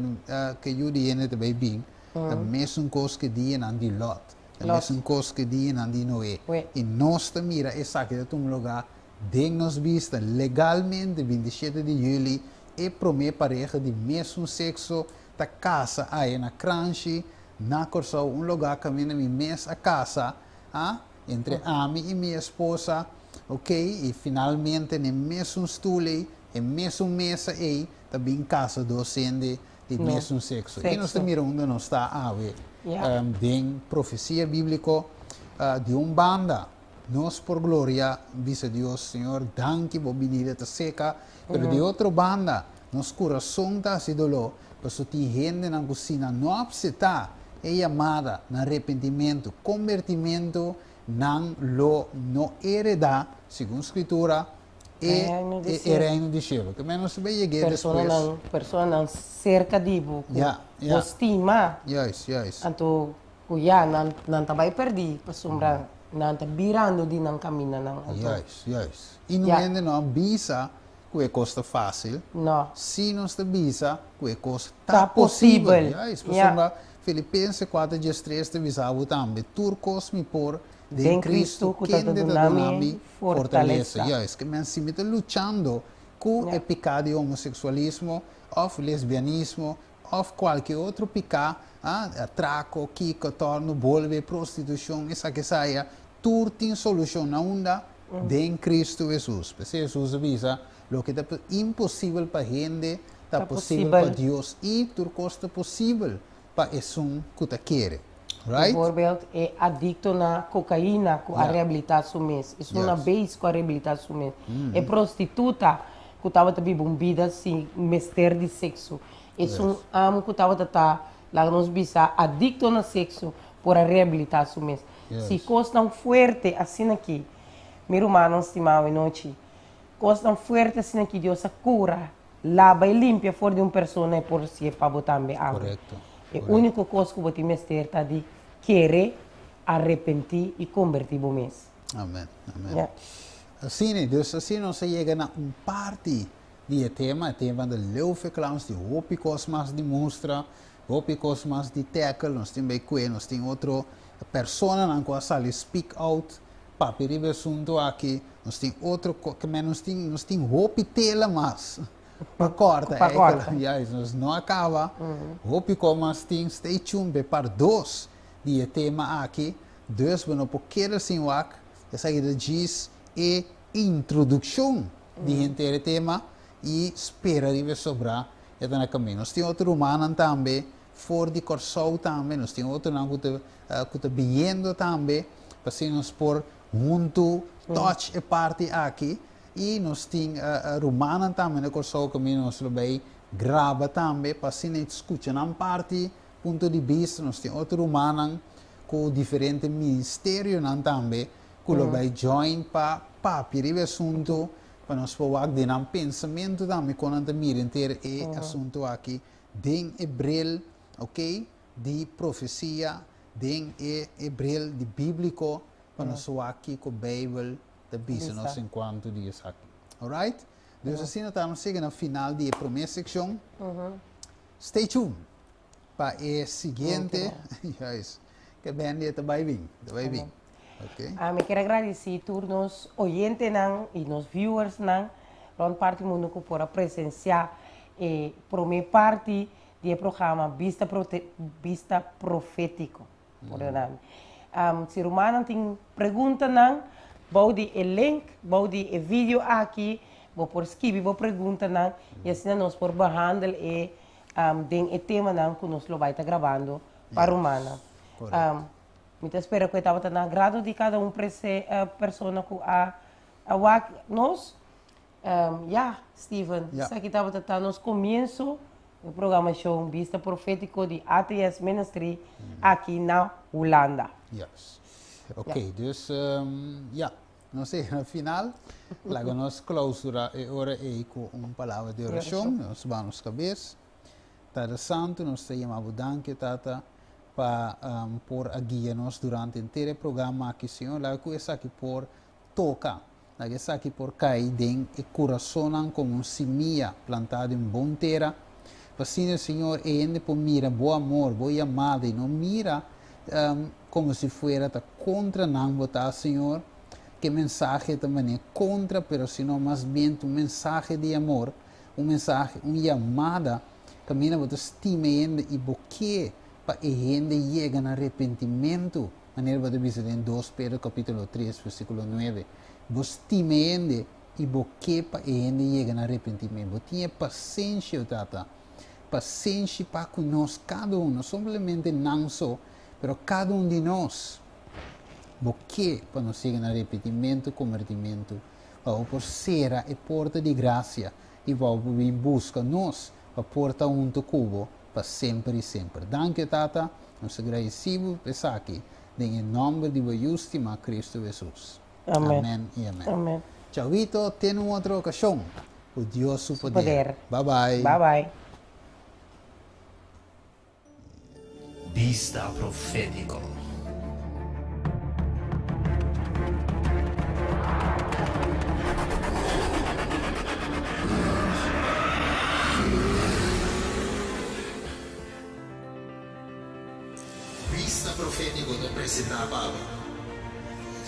ke yu di hende ta bai bin, ta mesun kos ke dianan di Lòt, ta Lòt. mesun kos ke dianan di Noé. Noé. I nos ta mira esaki ta tuma lugá Den nos bista, legalmente 27 di juli e promé pareha di mesun sekso ta kasa aya na Kranshi, na Kòrsou, un lugá kaminda mi mes a kasa, a, entre ami i mi esposa, ok, i finalmente n'e mesun stul ei, e mesun mesa ei, ta bin kasa dos hende di mesun sekso. I nos ta mira unda nos ta awe den profesia bíbliko di un banda. Nos por gloria bisa Dios, Señor, danki bo binida ta seca, pero di otro banda, nos curason ta haci doló, paso tin hendenan cu si nan no apseta e yamada na arrepentimento, conbertimento, nan lo no hereda, segun Scritura, e e reino di cielo. Ke men nos ta bay yeg'é despues. Personanan, personanan cerca di bo cu bo stima. Juist, juist. Anto Ku ya nan nan ta bai pèrdí pasobra nan ta birando di nan kamindanan. Anto. Juist, juist. I no hende no a bisa ku e kos ta fásil. No. Sí nos ta bisa ku e kos ta posibel. Juist, pasobra Filipense kuater diestres ta bisa bo tambe, Tur kos mi por den Kristu kende ta duna mi fortalesa. Juist, ke men si mi ta luchando ku e piká di homoseksualismo òf lesbianismo Òf kualke otro piká, atrako, kiko, tòrnu, bolbe, prostitushon, esaki esaya, tur tin solushon. Na unda? Den Kristu Hesus. P'esei Hesus a bisa, Loke ta imposibel pa hende, ta posibel pa Dios, i tur kos ta posibel pa esun ku ta kere. Right? Bijvoorbeeld e adikto na kokaina ku a rehabilitá su mes, esun na beis ku a rehabilitá su mes, e prostituta ku tabata biba un bida sin mester di sekso, Esun amo ku tabata ta, laga nos bisa, adikto na sekso por a rehabilitá su mes. Si kosnan fuerte asina aki, mi rumannan stimá awenochi, kosnan fuerte asina aki Dios a kura, laba i limpia for di un persona e por hasié pa bo tambe awe. E úniko kos ku bo tin mester ta di kere, arepentí i kombertí bo mes. Amen, amen. Asina, dus asina nos a yega na un parti Di e tema, e tema di Leeuwverklaring, tin hopi kos mas di mustra, hopi kos mas di tackle, nos tin bay kue, nos tin otro personanan ku a sali speak out papia riba e asuntu aki. Nos tin otro ko, ke men nos tin, nos tin hopi tela mas pa kòrta. Pa kòrta. Juist, nos no a kaba. Hopi ko mas tin. Stay tuned pa e part dos di e tema aki. Dus bo no por keda sin wak. Esaki ta djis e introdukshon di henter e tema i spera riba e sobrá e ta na kaminda. Nos tin otro rumannan tambe for di Kòrsou tambe, nos tin otronan ku ta ku ta biniendo tambe pa asina nos por huntu touch e parti aki i nos tin rumannan tambe na Kòrsou kaminda nos lo bai graba tambe pa asina e skucha nan parti punto di bista. Nos tin otro rumannan ku diferente ministerionan tambe ku lo bai join pa papia riba e asuntu pa nos por wak den nan pensamentu tambe kon nan ta mira henter e asuntu aki den e bril ok di profesia den e e bril di bíbliko pa nos wak kiko Beibel ta bisa nos enkuanto di esaki. Alright? Dus asina ta nos yega na final di e promé sekshon. Stay tuned pa e siguiente. Juist. Ke Bendy e ta bai bin, ta bai bin. Ok. Mi kier a gradisí tur nos oyentenan i nos viewersnan rònt parti mundu ku por a presensiá e promé parti di e programa Bista Bista Profétiko. Pordona mi. Si rumannan tin preguntanan bou di e link, bou di e video aki, bo por skibi bo preguntanan i asina nos por behandel e den e temanan ku nos lo bai ta grabando pa rumannan. Mi ta spera ku e tabata na agrado di kada un persona ku a wak nos. Ya, Steven, esaki tabata ta nos komienso di programashon Bista Profétiko di ATS Ministry aki na Hulanda. Yes. Ok, dus ya, nos a yega na final. Laga nos klausura e ora ei ku un palabra di orashon. Nos baha nos kabes. Tata Santu, nos ta yama bo danki, Tata, pa por a guia nos durante henter e programa aki, Señor. Laga ku esaki por toka. Laga esaki por kai den e kurasonnan komo un simia plantá den bon tera. Pa asina, Señor, e hende por mira bo amor, bo yamada i no mira komo si fuera ta kontra nan bo ta, Señor. Ku e mensahe ta manera kontra, pero sino mas bien ta un mensahe di amor, un mensahe, un yamada kaminda bo ta stima e hende i bo ke pa e hende yega na arepentimentu. Manera bo ta bisa den dos Pedro capítulo tres versículo nuebe, Bo stima e hende i bo ke pa e hende yega na arepentimentu. Bo tin e pasenshi, o Tata, pasenshi pa ku nos kada un, no solamente nan so, pero kada un di nos. Bo ke pa nos yega na arepentimentu, kombertimentu, pa bo por sera e porta di grasia i pa bo por bin buska nos pa por ta huntu ku bo pa semper i semper. Danki, o Tata, nos ta gradisí bo pa esaki, den e nòmber di bo Yu stimá Kristu Hesus. Amen. Amen i amen. Amen. Chawito, te na un otro okashon, ku Dios su Su poder. poder. Bye bye. Bye bye. Bista Profétiko. Bista Profétiko ta presentá pa bo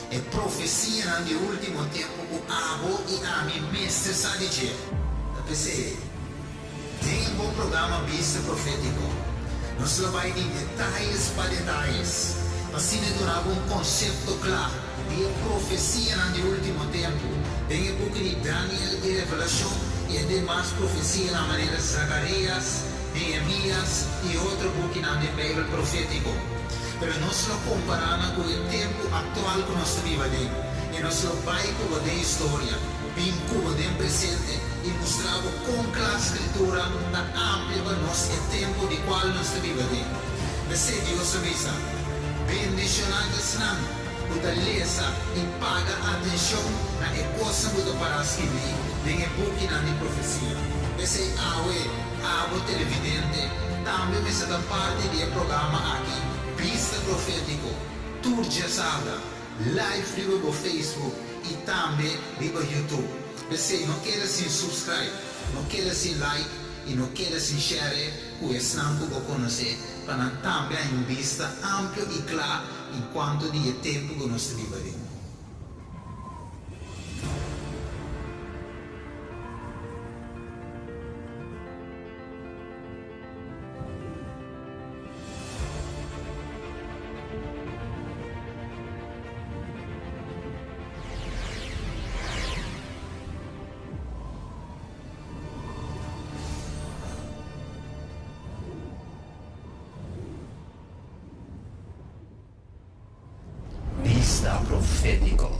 e profesianan di último tempu ku abo i ami mester sa di dje. Ta p'esei, Den e bo programa Bista Profétiko, nos lo bai di detayes pa detayes pa asina duna bo un konsepto kla di e profesianan di último tempu den e buki di Daniel i Revelashon i e demas profesianan manera Zakarías, Nehemías i otro bukinan den Beibel profétiko. Pero nos lo kompará nan ku e tempu aktual ku nos ta biba den i nos lo bai ku bo den historia. Bin ku bo den presente i mustra bo kon kla Skritura ta amplia pa nos e tempu di kual nos ta biba den. P'esei Dios a bisa, Bendishoná ta esnan ku ta lesa i paga atenshon na e kosnan ku ta pará skibí den e bukinan di profesia. P'esei awe, abo televidente tambe mester ta parti di e programa aki, Bista Profétiko, tur djasabra. Live riba bo Facebook y tambe riba YouTube. P'esey no keda sin subscribe, no keda sin like. i no keda sin share ku esnan ku bo konosé, pa nan tambe haña un bista amplio i kla en kuanto di e tempu ku nos ta biba den. Bista profétiko.